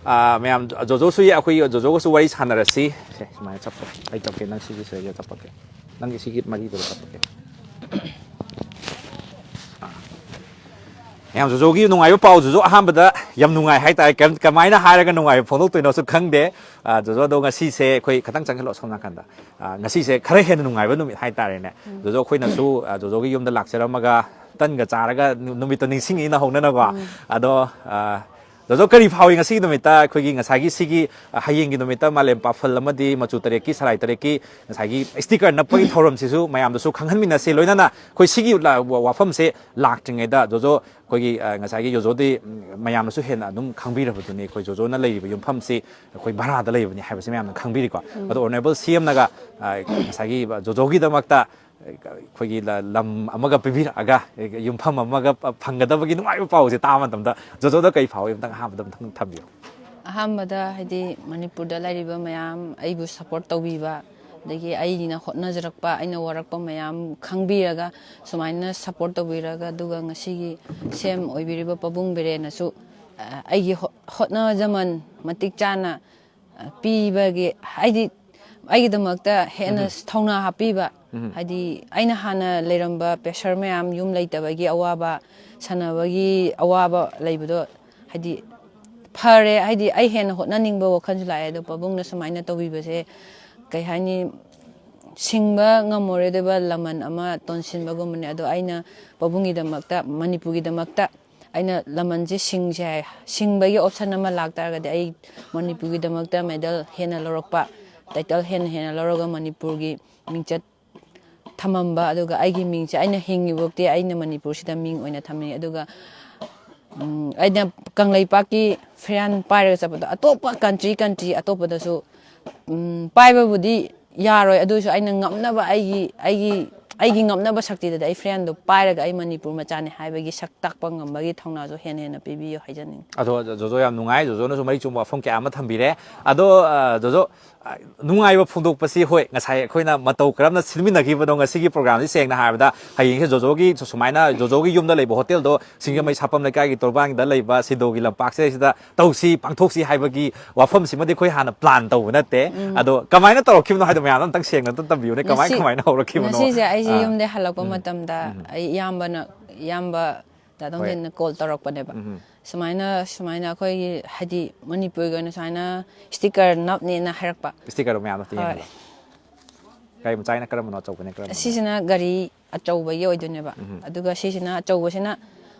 ꯑꯥ, ꯃꯌꯥꯝ, ꯖꯣꯖꯣꯁꯨ ꯌꯥ-, ꯑꯩꯈꯣꯏ ꯖꯣꯖꯣꯒꯁꯨ ꯋꯥꯔꯤ ꯁꯥꯟꯅꯔꯁꯤ꯫ ꯁꯦ, ꯁꯨꯃꯥꯏꯅ ꯆꯞꯄꯣ꯫ ꯑꯩ ꯆꯞꯀꯦ, ꯅꯪ ꯁꯤꯒꯤ ꯁꯤꯗꯩꯗ ꯆꯞꯄꯛꯀꯦ꯫ ꯅꯪꯒꯤ ꯁꯤꯒꯤ ꯃꯔꯤꯗꯨꯗ ꯆꯞꯄꯛꯀꯦ꯫ ꯑꯥ꯫ ꯃꯌꯥꯝ, ꯖꯣꯖꯣꯒꯤ ꯅꯨꯡꯉꯥꯏꯕ ꯄꯥꯎ, ꯖꯣꯖꯣ ꯑꯍꯥꯟꯕꯗ ꯌꯥꯝ ꯅꯨꯡꯉꯥꯏ ꯍꯥꯏꯇꯥꯔꯦ꯫ ꯀꯩꯝ-, ꯀꯃꯥꯏꯅ ꯍꯥꯏꯔꯒ ꯅꯨꯡꯉꯥꯏꯕ ꯐꯣꯡꯗꯣꯛꯇꯣꯏꯅꯣꯁꯨ ꯈꯪꯗꯦ꯫ ꯑꯥ, ꯖꯣꯖꯣ, ꯑꯗꯣ ꯉꯁꯤꯁꯦ ꯑꯩꯈꯣꯏ ꯈꯤꯇꯪ ꯆꯪꯁꯤꯜꯂꯣ ꯁꯣꯝ ꯅꯥꯀꯟꯗ꯫ ꯑꯥ, ꯉꯁꯤꯁꯦ ꯈꯔ ꯍꯦꯟꯅ ꯅꯨꯡꯉꯥꯏꯕ ꯅꯨꯃꯤꯠ ꯍꯥꯏꯇꯥꯔꯦꯅꯦ꯫ ꯎꯝ꯫ ꯖꯣꯖꯣ, ꯑꯩꯈꯣꯏꯅꯁꯨ, ꯑꯥ, ꯖꯣꯖꯣꯒꯤ ꯌꯨꯝꯗ ꯂꯥꯛꯆꯔꯝꯃꯒ ꯇꯟꯒ ꯆꯥꯔꯒ ꯅꯨ-, ꯅꯨꯃꯤꯠꯇꯣ ꯅꯤꯡꯁꯤꯡꯉꯤ ꯅꯍꯧꯅꯅꯀꯣ꯫ ꯎꯝ꯫ ꯑꯗꯣ, ꯑꯥ, ꯖꯣꯖꯣ, ꯀꯔꯤ ꯐꯥꯎꯏ ꯉꯁꯤꯒꯤ ꯅꯨꯃꯤꯠꯇ ꯑꯩꯈꯣꯏꯒꯤ ꯉꯁꯥꯏꯒꯤ ꯁꯤꯒꯤ, ꯑ, ꯍꯌꯦꯡꯒꯤ ꯅꯨꯃꯤꯠꯇ ꯃꯥꯂꯦꯝ ꯄꯥꯐꯜ ꯑꯃꯗꯤ ꯃꯆꯨ ꯇꯔꯦꯠꯀꯤ, ꯁꯂꯥꯏ ꯇꯔꯦꯠꯀꯤ ꯉꯁꯥꯏꯒꯤ sticker ꯅꯞꯄꯒꯤ ꯊꯧꯔꯝꯁꯤꯁꯨ ꯃꯌꯥꯝꯗꯁꯨ ꯈꯪꯍꯟꯃꯤꯟꯅꯁꯤ꯫ ꯂꯣꯏꯅꯅ ꯑꯩꯈꯣꯏ ꯁꯤꯒꯤ ꯂ-, ꯋꯥ-, ꯋꯥꯐꯝꯁꯦ ꯂꯥꯛꯇ꯭ꯔꯤꯉꯩꯗ ꯖꯣꯖꯣ ꯑꯩꯈꯣꯏꯒꯤ, ꯑ, ꯉꯁꯥꯏꯒꯤ ꯖꯣꯖꯣꯗꯤ, ꯎꯝ, ꯃꯌꯥꯝꯅꯁꯨ ꯍꯦꯟꯅ ꯑꯗꯨꯝ ꯈꯪꯕꯤꯔꯕꯗꯨꯅꯤ꯫ ꯑꯩꯈꯣꯏ ꯖꯣꯖꯣꯅ ꯂꯩꯔꯤꯕ ꯌꯨꯝꯐꯝꯁꯤ ꯑꯩꯈꯣꯏ ꯚꯔꯥꯗ ꯂꯩꯕꯅꯤ ꯍꯥꯏꯕꯁꯤ ꯃꯌꯥꯝꯅ ꯈꯪꯕꯤꯔꯤꯀꯣ꯫ ꯎꯝ꯫ ꯑꯗꯣ Honourable C M ꯅꯒ, ꯑ, ꯉꯁꯥꯏꯒꯤ ꯖꯣꯖꯣꯒꯤꯗꯃꯛꯇ ꯑꯩꯈꯣꯏꯒꯤ ꯂ-, ꯂꯝ ꯑꯃꯒ ꯄꯤꯕꯤꯔꯛꯑꯒ ꯌꯨꯝꯐꯝ ꯑꯃꯒ ꯐꯪꯒꯗꯕꯒꯤ ꯅꯨꯡꯉꯥꯏꯕ ꯄꯥꯎꯁꯦ ꯇꯥꯕ ꯃꯇꯝꯗ ꯖꯣꯖꯣꯗ ꯀꯩ ꯐꯥꯎꯏ? ꯑꯝꯇꯪ ꯑꯍꯥꯟꯕꯗ ꯑꯝꯇꯪ ꯊꯝꯕꯤꯌꯨ꯫ ꯑꯍꯥꯟꯕꯗ ꯍꯥꯏꯗꯤ ꯃꯅꯤꯄꯨꯔꯗ ꯂꯩꯔꯤꯕ ꯃꯌꯥꯝ ꯑꯩꯕꯨ support ꯇꯧꯕꯤꯕ, ꯑꯗꯒꯤ ꯑꯩꯅ ꯍꯣꯠꯅꯖꯔꯛꯄ, ꯑꯩꯅ ꯋꯥꯔꯛꯄ ꯃꯌꯥꯝ ꯈꯪꯕꯤꯔꯒ ꯁꯨꯃꯥꯏꯅ support ꯇꯧꯕꯤꯔꯒ, ꯑꯗꯨꯒ ꯉꯁꯤꯒꯤ C M ꯑꯣꯏꯕꯤꯔꯤꯕ ꯄꯥꯕꯨꯡ ꯕꯤꯔꯦꯟꯅꯁꯨ, ꯑ, ꯑꯩꯒꯤ ꯍꯣ-, ꯍꯣꯠꯅꯖꯃꯟ ꯃꯇꯤꯛ ꯆꯥꯅ ꯄꯤꯕꯒꯤ, ꯍꯥꯏꯗꯤ, ꯑꯩꯒꯤꯗꯃꯛꯇ ꯍꯦꯟꯅ ꯎꯝ꯫ ꯊꯧꯅꯥ ꯍꯥꯞꯄꯤꯕ, ꯎꯝ꯫ ꯍꯥꯏꯗꯤ, ꯑꯩꯅ ꯍꯥꯟꯅ ꯂꯩꯔꯝꯕ pressure ꯃꯌꯥꯝ, ꯌꯨꯝ ꯂꯩꯇꯕꯒꯤ ꯑꯋꯥꯕ, ꯁꯥꯟꯅꯕꯒꯤ ꯑꯋꯥꯕ ꯂꯩꯕꯗꯣ, ꯍꯥꯏꯗꯤ, ꯐꯔꯦ, ꯍꯥꯏꯗꯤ, ꯑꯩ ꯍꯦꯟꯅ ꯍꯣꯠꯅꯅꯤꯡꯕ ꯋꯥꯈꯜꯁꯨ ꯂꯥꯛꯑꯦ꯫ ꯑꯗꯣ ꯄꯥꯕꯨꯡꯅ ꯁꯨꯃꯥꯏꯅ ꯇꯧꯕꯤꯕꯁꯦ, ꯀꯩ ꯍꯥꯏꯅꯤ, ꯁꯤꯡꯕ ꯉꯝꯃꯔꯣꯏꯗꯕ ꯂꯃꯟ ꯑꯃ ꯇꯣꯟꯁꯤꯟꯕꯒꯨꯝꯕꯅꯦ꯫ ꯑꯗꯣ ꯑꯩꯅ ꯄꯥꯕꯨꯡꯒꯤꯗꯃꯛꯇ, ꯃꯅꯤꯄꯨꯔꯒꯤꯗꯃꯛꯇ ꯑꯩꯅ ꯂꯃꯟꯁꯦ ꯁꯤꯡꯁꯦ ꯍꯥꯏ, ꯁꯤꯡꯕꯒꯤ option ꯑꯃ ꯂꯥꯛꯇꯥꯔꯒꯗꯤ, ꯑꯩ ꯃꯅꯤꯄꯨꯔꯒꯤꯗꯃꯛꯇ medal ꯍꯦꯟꯅ ꯂꯧꯔꯛꯄ, title ꯍꯦꯟꯅ ꯍꯦꯟꯅ ꯂꯧꯔꯒ ꯃꯅꯤꯄꯨꯔꯒꯤ ꯃꯤꯡꯆꯠ ꯊꯝꯃꯝꯕ, ꯑꯗꯨꯒ ꯑꯩꯒꯤ ꯃꯤꯡꯁꯦ ꯑꯩꯅ ꯍꯤꯡꯉꯤꯕꯣꯛꯇꯤ ꯑꯩꯅ ꯃꯅꯤꯄꯨꯔꯁꯤꯗ ꯃꯤꯡ ꯑꯣꯏꯅ ꯊꯝꯃꯤ꯫ ꯑꯗꯨꯒ, ꯎꯝ, ꯑꯩꯅ ꯀꯪꯂꯩꯄꯥꯛꯀꯤ ꯐꯤꯔꯥꯟ ꯄꯥꯏꯔꯒ ꯆꯠꯄꯗꯣ, ꯑꯇꯣꯞꯄ country, country ꯑꯇꯣꯞꯄꯗꯁꯨ, ꯎꯝ, ꯄꯥꯏꯕꯕꯨꯗꯤ ꯌꯥꯔꯣꯏ, ꯑꯗꯨ ꯑꯣꯏꯔꯁꯨ ꯑꯩꯅ ꯉꯝꯅꯕ, ꯑꯩꯒꯤ, ꯑꯩꯒꯤ, ꯑꯩꯒꯤ ꯉꯝꯅꯕ ꯁꯛꯇꯤꯗꯗꯤ ꯑꯩ ꯐꯤꯔꯥꯟꯗꯣ ꯄꯥꯏꯔꯒ ꯑꯩ ꯃꯅꯤꯄꯨꯔ ꯃꯆꯥꯅꯤ ꯍꯥꯏꯕꯒꯤ ꯁꯛ ꯇꯥꯛꯄ ꯉꯝꯕꯒꯤ ꯊꯧꯅꯥꯁꯨ ꯍꯦꯟꯅ ꯍꯦꯟꯅ ꯄꯤꯕꯤꯌꯨ ꯍꯥꯏꯖꯅꯤꯡꯉꯤ꯫ ꯑꯗꯣ ꯖꯣꯖꯣ, ꯌꯥꯝ ꯅꯨꯡꯉꯥꯏ, ꯖꯣꯖꯣꯅꯁꯨ ꯃꯔꯤꯛ ꯆꯨꯝꯕ ꯋꯥꯐꯝ ꯀꯌꯥ ꯑꯃ ꯊꯝꯕꯤꯔꯦ꯫ ꯑꯗꯣ, ꯑ, ꯖꯣꯖꯣ, ꯑ, ꯅꯨꯡꯉꯥꯏꯕ ꯐꯣꯡꯗꯣꯛꯄꯁꯤ, ꯍꯣꯏ, ꯉꯁꯥꯏ ꯑꯩꯈꯣꯏꯅ ꯃꯇꯧ ꯀꯔꯝꯅ ꯁꯤꯟꯃꯤꯟꯅꯈꯤꯕꯅꯣ, ꯉꯁꯤꯒꯤ programꯁꯤ ꯁꯦꯡꯅ ꯍꯥꯏꯔꯕꯗ ꯍꯌꯦꯡꯁꯦ ꯖꯣꯖꯣꯒꯤ ꯁꯨ-, ꯁꯨꯃꯥꯏꯅ ꯖꯣꯖꯣꯒꯤ ꯌꯨꯝꯗ ꯂꯩꯕ ꯍꯣꯇꯦꯜꯗꯣ, ꯁꯤꯡꯖꯃꯩ ꯁꯥꯄꯝ ꯂꯩꯀꯥꯏꯒꯤ ꯇꯣꯔꯕꯥꯟꯒꯤꯗ ꯂꯩꯕ ꯁꯤꯗꯣꯒꯤ ꯂꯝꯄꯥꯛꯁꯦ ꯁꯤꯗ ꯇꯧꯁꯤ, ꯄꯥꯡꯊꯣꯛꯁꯤ ꯍꯥꯏꯕꯒꯤ ꯋꯥꯐꯝꯁꯤꯃꯗꯤ ꯑꯩꯈꯣꯏ ꯍꯥꯟꯅ plan ꯇꯧꯕ ꯅꯠꯇꯦ꯫ ꯎꯝ꯫ ꯑꯗꯣ ꯀꯃꯥꯏꯅ ꯇꯧꯔꯛꯈꯤꯕꯅꯣ ꯍꯥꯏꯗꯣ ꯃꯌꯥꯝ ꯑꯝꯇꯪ ꯁꯦꯡꯅ ꯑꯝꯇ ꯇꯝꯕꯤꯌꯨꯅꯦ, ꯀꯃꯥꯏ, ꯉꯁꯤ-, ꯀꯃꯥꯏꯅ ꯍꯧꯔꯛꯈꯤꯕꯅꯣ? ꯉꯁꯤꯁꯦ ꯑꯩꯁꯦ ꯑꯥ꯫ ꯌꯨꯝꯗꯩ ꯍꯜꯂꯛꯄ ꯎꯝ꯫ ꯃꯇꯝꯗ ꯎꯝ꯫ ꯑꯩ ꯏꯌꯥꯝꯕꯅ, ꯏꯌꯥꯝꯕ ꯗꯥ ꯍꯣꯏ꯫ ꯇꯣꯡꯊꯤꯟꯅ call ꯇꯧꯔꯛꯄꯅꯦꯕ꯫ ꯎꯝ꯫ ꯁꯨꯃꯥꯏꯅ, ꯁꯨꯃꯥꯏꯅ ꯑꯩꯈꯣꯏꯒꯤ, ꯍꯥꯏꯗꯤ, ꯃꯅꯤꯄꯨꯔꯒꯤ ꯑꯣꯏꯅ ꯁꯨꯃꯥꯏꯅ sticker ꯅꯞꯅꯦꯅ ꯍꯥꯏꯔꯛꯄ꯫ Stickerꯗꯣ ꯃꯌꯥꯝꯗ ꯍꯣꯏ꯫ ꯌꯦꯡꯍꯜꯂꯣ꯫ ꯒꯥꯔꯤ ꯃꯆꯥꯒꯤꯅ ꯀꯔꯝꯕꯅꯣ, ꯑꯆꯧꯕꯅ ꯀꯔꯝꯕꯅꯣ? ꯁꯤꯁꯤꯅ ꯒꯥꯔꯤ ꯑꯆꯧꯕꯒꯤ ꯑꯣꯏꯗꯣꯏꯅꯦꯕ꯫ ꯎꯝ꯫ ꯑꯗꯨꯒ ꯁꯤꯁꯤꯅ, ꯑꯆꯧꯕꯁꯤꯅ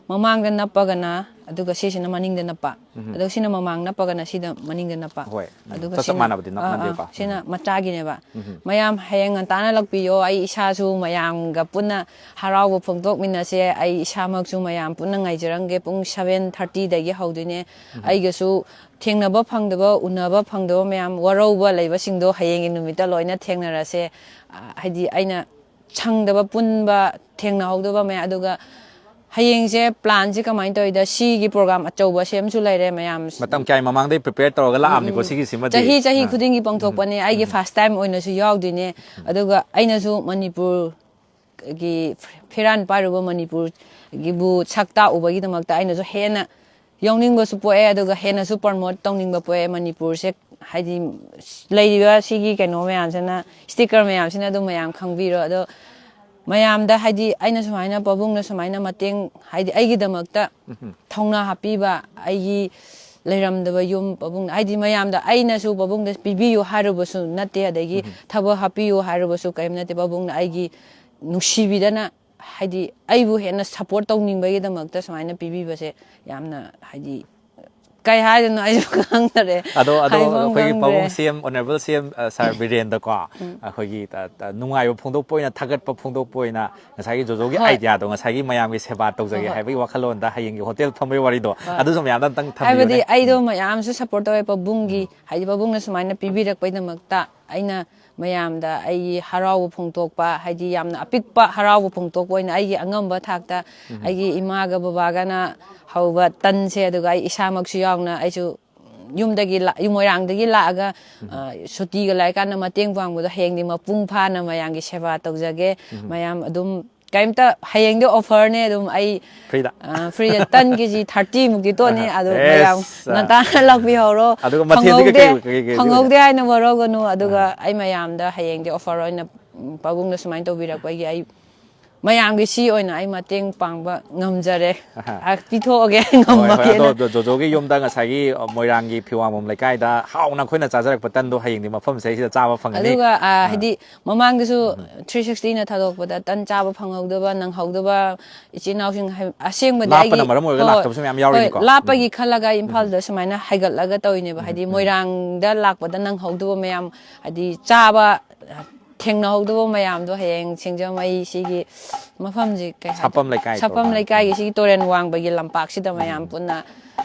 ꯃꯃꯥꯡꯗ ꯅꯞꯄꯒꯅ, ꯑꯗꯨꯒ ꯁꯤꯁꯤꯅ ꯃꯅꯤꯡꯗ ꯅꯞꯄ꯫ ꯎꯝ꯫ ꯑꯗꯨꯒ ꯁꯤꯅ ꯃꯃꯥꯡ ꯅꯞꯄꯒꯅ ꯁꯤꯗ ꯃꯅꯤꯡꯗ ꯅꯞꯄ꯫ ꯍꯣꯏ꯫ ꯎꯝ꯫ ꯑꯗꯨꯒ ꯆꯞ ꯆꯞ ꯁꯤꯅ, ꯃꯥꯟꯅꯕꯗꯤ ꯅꯞ-, ꯑꯥ, ꯑꯥ, ꯅꯞꯅꯗꯦꯀꯣ꯫ ꯁꯤꯅ ꯎꯝ꯫ ꯃꯆꯥꯒꯤꯅꯦꯕ꯫ ꯎꯝ꯫ ꯃꯌꯥꯝ ꯍꯌꯦꯡ ꯉꯟꯇꯥꯅ ꯂꯥꯛꯄꯤꯌꯣ, ꯑꯩ ꯏꯁꯥꯁꯨ ꯃꯌꯥꯝꯒ ꯄꯨꯟꯅ ꯍꯔꯥꯎꯕ ꯐꯣꯡꯗꯣꯛꯃꯤꯟꯅꯁꯦ꯫ ꯑꯩ ꯏꯁꯥꯃꯛꯁꯨ ꯃꯌꯥꯝ ꯄꯨꯟꯅ ꯉꯥꯏꯖꯔꯝꯒꯦ꯫ ꯄꯨꯡ seven thirtyꯗꯒꯤ ꯍꯧꯗꯣꯏꯅꯦ꯫ ꯎꯝ꯫ ꯑꯩꯒꯁꯨ ꯊꯦꯡꯅꯕ ꯐꯪꯗꯕ, ꯎꯅꯕ ꯐꯪꯗꯕ ꯃꯌꯥꯝ, ꯋꯥꯔꯧꯕ ꯂꯩꯕꯁꯤꯡꯗꯣ ꯍꯌꯦꯡꯒꯤ ꯅꯨꯃꯤꯠꯇ ꯂꯣꯏꯅ ꯊꯦꯡꯅꯔꯁꯦ꯫ ꯑ, ꯍꯥꯏꯗꯤ, ꯑꯩꯅ ꯁꯪꯗꯕ, ꯄꯨꯟꯕ, ꯊꯦꯡꯅꯍꯧꯗꯕ ꯃꯌꯥꯝ, ꯑꯗꯨꯒ ꯍꯌꯦꯡꯁꯦ planꯁꯦ ꯀꯃꯥꯏꯅ ꯇꯧꯔꯤꯗ, ꯁꯤꯒꯤ program ꯑꯆꯧꯕ ꯁꯦꯝꯁꯨ ꯂꯩꯔꯦ ꯃꯌꯥꯝ꯫ ꯃꯇꯝ ꯀꯌꯥꯏ ꯃꯃꯥꯡꯗꯩ prepare ꯇꯧꯔꯒ ꯎꯝ, ꯂꯥꯛꯑꯕꯅꯤꯀꯣ, ꯎꯝ꯫ ꯁꯤꯒꯤꯁꯤꯃꯗꯤ꯫ ꯆꯍꯤ, ꯆꯍꯤ ꯑꯥ꯫ ꯈꯨꯗꯤꯡꯒꯤ ꯄꯥꯡꯊꯣꯛꯄꯅꯦ꯫ ꯎꯝ꯫ ꯑꯩꯒꯤ ꯎꯝ꯫ First time ꯑꯣꯏꯅꯁꯨ ꯌꯥꯎꯗꯣꯏꯅꯦ꯫ ꯎꯝ꯫ ꯑꯗꯨꯒ ꯑꯩꯅꯁꯨ ꯃꯅꯤꯄꯨꯔꯒꯤ ꯐꯤꯔꯥꯟ ꯄꯥꯏꯔꯨꯕ, ꯃꯅꯤꯄꯨꯔꯒꯤꯕꯨ ꯁꯛ ꯇꯥꯛꯎꯕꯒꯤꯗꯃꯛꯇ ꯑꯩꯅꯁꯨ ꯍꯦꯟꯅ ꯌꯥꯎꯅꯤꯡꯕꯁꯨ ꯄꯣꯛꯑꯦ, ꯑꯗꯨꯒ ꯍꯦꯟꯅꯁꯨ promote ꯇꯧꯅꯤꯡꯕ ꯄꯣꯛꯑꯦ꯫ ꯃꯅꯤꯄꯨꯔꯁꯦ, ꯍꯥꯏꯗꯤ, ꯂꯩꯔꯤꯕ ꯁꯤꯒꯤ ꯀꯩꯅꯣ ꯃꯌꯥꯝꯁꯤꯅ, sticker ꯃꯌꯥꯝꯁꯤꯅ ꯑꯗꯨꯝ ꯃꯌꯥꯝ ꯈꯪꯕꯤꯔꯣ꯫ ꯑꯗꯣ ꯃꯌꯥꯝꯗ ꯍꯥꯏꯗꯤ ꯑꯩꯅ ꯁꯨꯃꯥꯏꯅ ꯄꯥꯕꯨꯡꯅ ꯁꯨꯃꯥꯏꯅ ꯃꯇꯦꯡ ꯍꯥꯏꯗꯤ ꯑꯩꯒꯤꯗꯃꯛꯇ ꯊꯧꯅꯥ ꯍꯥꯞꯄꯤꯕ, ꯑꯩꯒꯤ ꯂꯩꯔꯝꯗꯕ ꯌꯨꯝ ꯄꯥꯕꯨꯡꯅ ꯍꯥꯏꯗꯤ ꯃꯌꯥꯝꯗ ꯑꯩꯅꯁꯨ ꯄꯥꯕꯨꯡꯗ ꯄꯤꯕꯤꯌꯨ ꯍꯥꯏꯔꯨꯕꯁꯨ ꯅꯠꯇꯦ, ꯑꯗꯒꯤ ꯊꯕꯛ ꯍꯥꯞꯄꯤꯌꯨ ꯍꯥꯏꯔꯨꯕꯁꯨ ꯀꯔꯤꯝ ꯅꯠꯇꯦ꯫ ꯄꯥꯕꯨꯡꯅ ꯑꯩꯒꯤ ꯅꯨꯡꯁꯤꯕꯤꯗꯅ ꯍꯥꯏꯗꯤ ꯑꯩꯕꯨ ꯍꯦꯟꯅ ꯁꯞꯄꯣꯔꯠ ꯇꯧꯅꯤꯡꯕꯒꯤꯗꯃꯛꯇ ꯁꯨꯃꯥꯏꯅ ꯄꯤꯕꯤꯕꯁꯦ ꯌꯥꯝꯅ ꯍꯥꯏꯗꯤ ꯀꯩ ꯍꯥꯏꯗꯣꯏꯅꯣ ꯑꯩꯁꯨ ꯈꯪꯗꯔꯦ꯫ ꯑꯗꯣ ꯑꯗꯣ ꯍꯥꯏꯐꯝ ꯑꯩꯈꯣꯏꯒꯤ ꯈꯪꯗ꯭ꯔꯦ꯫ ꯄꯥꯕꯨꯡ ꯁꯤ ꯑꯦꯝ ꯑꯣꯅꯔꯦꯕꯜ ꯁꯤ ꯑꯦꯝ ꯁꯥꯔ ꯕꯤꯔꯦꯟꯗꯀꯣ ꯑꯩꯈꯣꯏꯒꯤ ꯇ- ꯇ- ꯅꯨꯡꯉꯥꯏꯕ ꯐꯣꯡꯗꯣꯛꯄ ꯑꯣꯏꯅ, ꯊꯥꯒꯠꯄ ꯐꯣꯡꯗꯣꯛꯄ ꯑꯣꯏꯅ ꯉꯁꯥꯏꯒꯤ ꯖꯣꯖꯣꯒꯤ ꯍꯣꯏ꯫ ꯑꯥꯏꯗꯤꯌꯥꯗꯣ, ꯉꯁꯥꯏꯒꯤ ꯃꯌꯥꯝꯒꯤ ꯁꯦꯕꯥ ꯇꯧꯖꯒꯦ ꯍꯣꯏ, ꯍꯣꯏ꯫ ꯍꯥꯏꯕꯒꯤ ꯋꯥꯈꯜꯂꯣꯟꯗ ꯍꯌꯦꯡꯒꯤ ꯍꯣꯇꯦꯜ ꯐꯝꯕꯒꯤ ꯋꯥꯔꯤꯗꯣ ꯍꯣꯏ꯫ ꯑꯗꯨꯁꯨ ꯃꯌꯥꯝꯗ ꯑꯝꯇꯪ ꯍꯥꯏꯕꯗꯤ ꯊꯝꯕꯤꯌꯨꯅꯦ꯫ ꯑꯩꯗꯣ ꯃꯌꯥꯝꯁꯨ ꯁꯞꯄꯣꯔꯠ ꯇꯧꯋꯦ ꯄꯥꯕꯨꯡꯒꯤ ꯍꯥꯏꯗꯤ ꯄꯥꯕꯨꯡꯅ ꯁꯨꯃꯥꯏꯅ ꯄꯤꯕꯤꯔꯛꯄꯩꯗꯃꯛꯇ ꯑꯩꯅ ꯃꯌꯥꯝꯗ ꯑꯩꯒꯤ ꯍꯔꯥꯎꯕ ꯐꯣꯡꯗꯣꯛꯄ ꯍꯥꯏꯗꯤ ꯌꯥꯝꯅ ꯑꯄꯤꯛꯄ ꯍꯔꯥꯎꯕ ꯐꯣꯡꯗꯣꯛꯄ ꯑꯣꯏꯅ ꯑꯩꯒꯤ ꯑꯉꯝꯕ ꯊꯥꯛꯇ ꯑꯩꯒꯤ ꯏꯃꯥꯒ ꯕꯕꯥꯒꯅ ꯍꯧꯕ ꯇꯟꯁꯦ ꯑꯗꯨꯒ ꯑꯩ ꯏꯁꯥꯃꯛꯁꯨ ꯌꯥꯎꯅ ꯑꯩꯁꯨ ꯌꯨꯝꯗꯒꯤ ꯂꯥ- ꯃꯣꯏꯔꯥꯡꯗꯒꯤ ꯂꯥꯛꯑꯒ ꯑ, ꯁꯨꯇꯤꯒ ꯂꯩꯔꯀꯥꯟꯗ ꯃꯇꯦꯡ ꯄꯥꯡꯕꯗꯣ ꯍꯌꯦꯡꯗꯤ ꯃꯄꯨꯡ ꯐꯥꯅ ꯃꯌꯥꯝꯒꯤ ꯁꯦꯕꯥ ꯇꯧꯖꯒꯦ꯫ ꯃꯌꯥꯝ ꯑꯗꯨꯝ ꯀꯩꯝꯇ ꯍꯌꯦꯡꯗꯤ ꯑꯣꯐꯔꯅꯦ ꯑꯗꯨꯝ ꯑꯩ ꯐ꯭ꯔꯤꯗ꯫ ꯐ꯭ꯔꯤꯗ ꯇꯟ ꯀꯦꯖꯤ ꯊꯥꯔꯇꯤ ꯃꯨꯛꯇꯤ ꯇꯣꯠꯅꯤ꯫ ꯑꯗꯨ ꯑꯦꯁ, ꯃꯌꯥꯝ ꯑ꯫ ꯉꯟꯇꯥꯅ ꯂꯥꯛꯄꯤꯍꯧꯔꯣ꯫ ꯑꯗꯨꯒ ꯃꯊꯦꯜꯗꯤ ꯐꯪꯍꯧꯗꯦ ꯀꯩ- ꯀꯩ- ꯀꯩ- ꯀꯩ- ꯐꯪꯍꯧꯗꯦ ꯍꯥꯏꯅ ꯋꯥꯔꯧꯒꯅꯨ꯫ ꯑꯗꯨꯒ ꯑꯩ ꯃꯌꯥꯝꯗ ꯍꯌꯦꯡꯗꯤ ꯑꯣꯐꯔ ꯑꯣꯏꯅ ꯎꯝ, ꯄꯥꯕꯨꯡꯅ ꯁꯨꯃꯥꯏꯅ ꯇꯧꯕꯤꯔꯛꯄꯒꯤ ꯑꯩ ꯃꯌꯥꯝꯒꯤ ꯁꯤ ꯑꯣꯏꯅ ꯑꯩ ꯃꯇꯦꯡ ꯄꯥꯡꯕ ꯉꯝꯖꯔꯦ꯫ ꯑꯍꯥ꯫ ꯑ, ꯄꯤꯊꯣꯛꯑꯒꯦ ꯍꯣꯏ, ꯍꯣꯏ, ꯉꯝꯃꯒꯦꯅ꯫ ꯑꯗꯣ ꯖꯣ- ꯖꯣꯖꯣꯒꯤ ꯌꯨꯝꯗ ꯉꯁꯥꯏꯒꯤ ꯃꯣꯏꯔꯥꯡꯒꯤ ꯐꯤꯋꯥꯡꯕꯝ ꯂꯩꯀꯥꯏꯗ ꯍꯥꯎꯅ ꯑꯩꯈꯣꯏꯅ ꯆꯥꯖꯔꯛꯄ ꯇꯟꯗꯣ ꯍꯌꯦꯡꯗꯤ ꯃꯐꯝꯁꯦ ꯁꯤꯗ ꯆꯥꯕ ꯐꯪꯒꯅꯤ꯫ ꯑꯗꯨꯒ ꯑ, ꯍꯥꯏꯗꯤ ꯃꯃꯥꯡꯗꯁꯨ ꯊ꯭ꯔꯤ ꯁꯤꯛꯁꯇꯤꯅ ꯊꯥꯗꯣꯛꯄꯗ ꯇꯟ ꯆꯥꯕ ꯐꯪꯍꯧꯗꯕ ꯅꯪꯍꯧꯗꯕ ꯏꯆꯤꯟ ꯏꯅꯥꯎꯁꯤꯡ ꯍꯥꯏ- ꯑꯁꯦꯡꯕꯗꯤ ꯂꯥꯞꯄꯅ ꯑꯩꯒꯤ ꯃꯔꯝ ꯑꯣꯏꯔꯒ ꯍꯣꯏ, ꯂꯥꯛꯇꯕꯁꯨ ꯃꯌꯥꯝ ꯌꯥꯎꯔꯤꯅꯤꯀꯣ꯫ ꯍꯣꯏ, ꯂꯥꯞꯄꯒꯤ ꯈꯜꯂꯒ ꯑꯩ ꯏꯝꯐꯥꯜꯗ ꯁꯨꯃꯥꯏꯅ ꯍꯥꯏꯒꯠꯂꯒ ꯇꯧꯔꯤꯅꯦꯕ꯫ ꯍꯥꯏꯗꯤ ꯃꯣꯏꯔꯥꯡꯗ ꯂꯥꯛꯄꯗ ꯅꯪꯍꯧꯗꯕ ꯃꯌꯥꯝ ꯍꯥꯏꯗꯤ ꯆꯥꯕ ꯊꯦꯡꯅꯍꯧꯗꯕ ꯃꯌꯥꯝꯗꯣ ꯍꯌꯦꯡ ꯁꯤꯡꯖꯃꯩ ꯁꯤꯒꯤ ꯃꯐꯝꯁꯤ ꯀꯩ ꯍꯥꯏꯗꯣꯏꯅꯣ? ꯁꯥꯄꯝ ꯂꯩꯀꯥꯏ ꯁꯥꯄꯝ ꯇꯧꯕ꯫ ꯂꯩꯀꯥꯏꯒꯤ ꯁꯤꯒꯤ ꯇꯨꯔꯦꯜ ꯋꯥꯡꯕꯒꯤ ꯂꯝꯄꯥꯛꯁꯤꯗ ꯃꯌꯥꯝ ꯄꯨꯟꯅ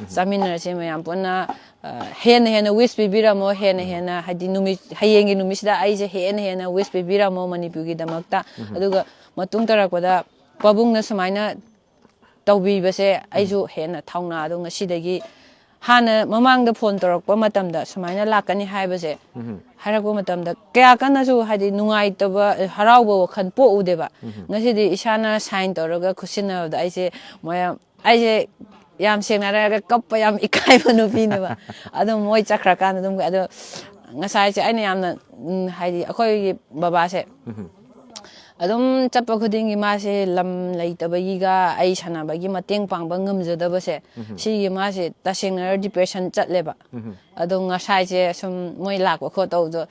ꯆꯥꯃꯤꯟꯅꯔꯁꯦ꯫ ꯃꯌꯥꯝ ꯄꯨꯟꯅ ꯑ, ꯍꯦꯟꯅ ꯍꯦꯟꯅ ꯋꯤꯁ ꯄꯤꯕꯤꯔꯝꯃꯣ꯫ ꯍꯦꯟꯅ ꯍꯦꯟꯅ ꯍꯥꯏꯗꯤ ꯅꯨꯃꯤꯠ ꯍꯌꯦꯡꯒꯤ ꯅꯨꯃꯤꯠꯁꯤꯗ ꯑꯩꯁꯦ ꯍꯦꯟꯅ ꯍꯦꯟꯅ ꯋꯤꯁ ꯄꯤꯕꯤꯔꯝꯃꯣ ꯃꯅꯤꯄꯨꯔꯒꯤꯗꯃꯛꯇ꯫ ꯑꯗꯨꯒ ꯃꯇꯨꯡ ꯇꯥꯔꯛꯄꯗ ꯄꯥꯕꯨꯡꯅ ꯁꯨꯃꯥꯏꯅ ꯇꯧꯕꯤꯕꯁꯦ ꯑꯩꯁꯨ ꯍꯦꯟꯅ ꯊꯧꯅꯥꯗꯣ ꯉꯁꯤꯗꯒꯤ ꯍꯥꯟꯅ ꯃꯃꯥꯡꯗ ꯐꯣꯟ ꯇꯧꯔꯛꯄ ꯃꯇꯝꯗ ꯁꯨꯃꯥꯏꯅ ꯂꯥꯛꯀꯅꯤ ꯍꯥꯏꯕꯁꯦ ꯍꯥꯏꯔꯛꯄ ꯃꯇꯝꯗ ꯀꯌꯥ ꯀꯟꯅꯁꯨ ꯍꯥꯏꯗꯤ ꯅꯨꯡꯉꯥꯏꯇꯕ, ꯍꯔꯥꯎꯕ ꯋꯥꯈꯜ ꯄꯣꯛꯎꯗꯦꯕ꯫ ꯉꯁꯤꯗꯤ ꯏꯁꯥꯅ ꯁꯥꯏꯟ ꯇꯧꯔꯒ ꯈꯨꯠꯁꯤꯟꯅꯕꯗ ꯑꯩꯁꯦ ꯃꯌꯥꯝ ꯑꯩꯁꯦ ꯌꯥꯝ ꯁꯦꯡꯅ ꯍꯥꯏꯔꯒ ꯀꯞꯄ ꯌꯥꯝ ꯏꯀꯥꯏꯕ ꯅꯨꯄꯤꯅꯦꯕ꯫ ꯑꯗꯨꯝ ꯃꯣꯏ ꯆꯠꯈ꯭ꯔꯀꯥꯟꯗ ꯑꯗꯨꯝ ꯑꯗꯣ ꯉꯁꯥꯏꯁꯦ ꯑꯩꯅ ꯌꯥꯝꯅ ꯎꯝ, ꯍꯥꯏꯗꯤ ꯑꯩꯈꯣꯏꯒꯤ ꯕꯕꯥꯁꯦ ꯑꯗꯨꯝ ꯆꯠꯄ ꯈꯨꯗꯤꯡꯒꯤ ꯃꯥꯁꯦ ꯂꯝ ꯂꯩꯇꯕꯒꯤꯒ ꯑꯩ ꯁꯥꯟꯅꯕꯒꯤ ꯃꯇꯦꯡ ꯄꯥꯡꯕ ꯉꯝꯖꯗꯕꯁꯦ, ꯁꯤꯒꯤ ꯃꯥꯁꯦ ꯇꯁꯦꯡꯅ ꯗꯤꯄ꯭ꯔꯦꯁꯟ ꯆꯠꯂꯦꯕ꯫ ꯑꯗꯣ ꯉꯁꯥꯏꯁꯦ ꯁꯨꯝ ꯃꯣꯏ ꯂꯥꯛꯄ ꯈꯣꯠꯇꯧꯕꯗꯣ,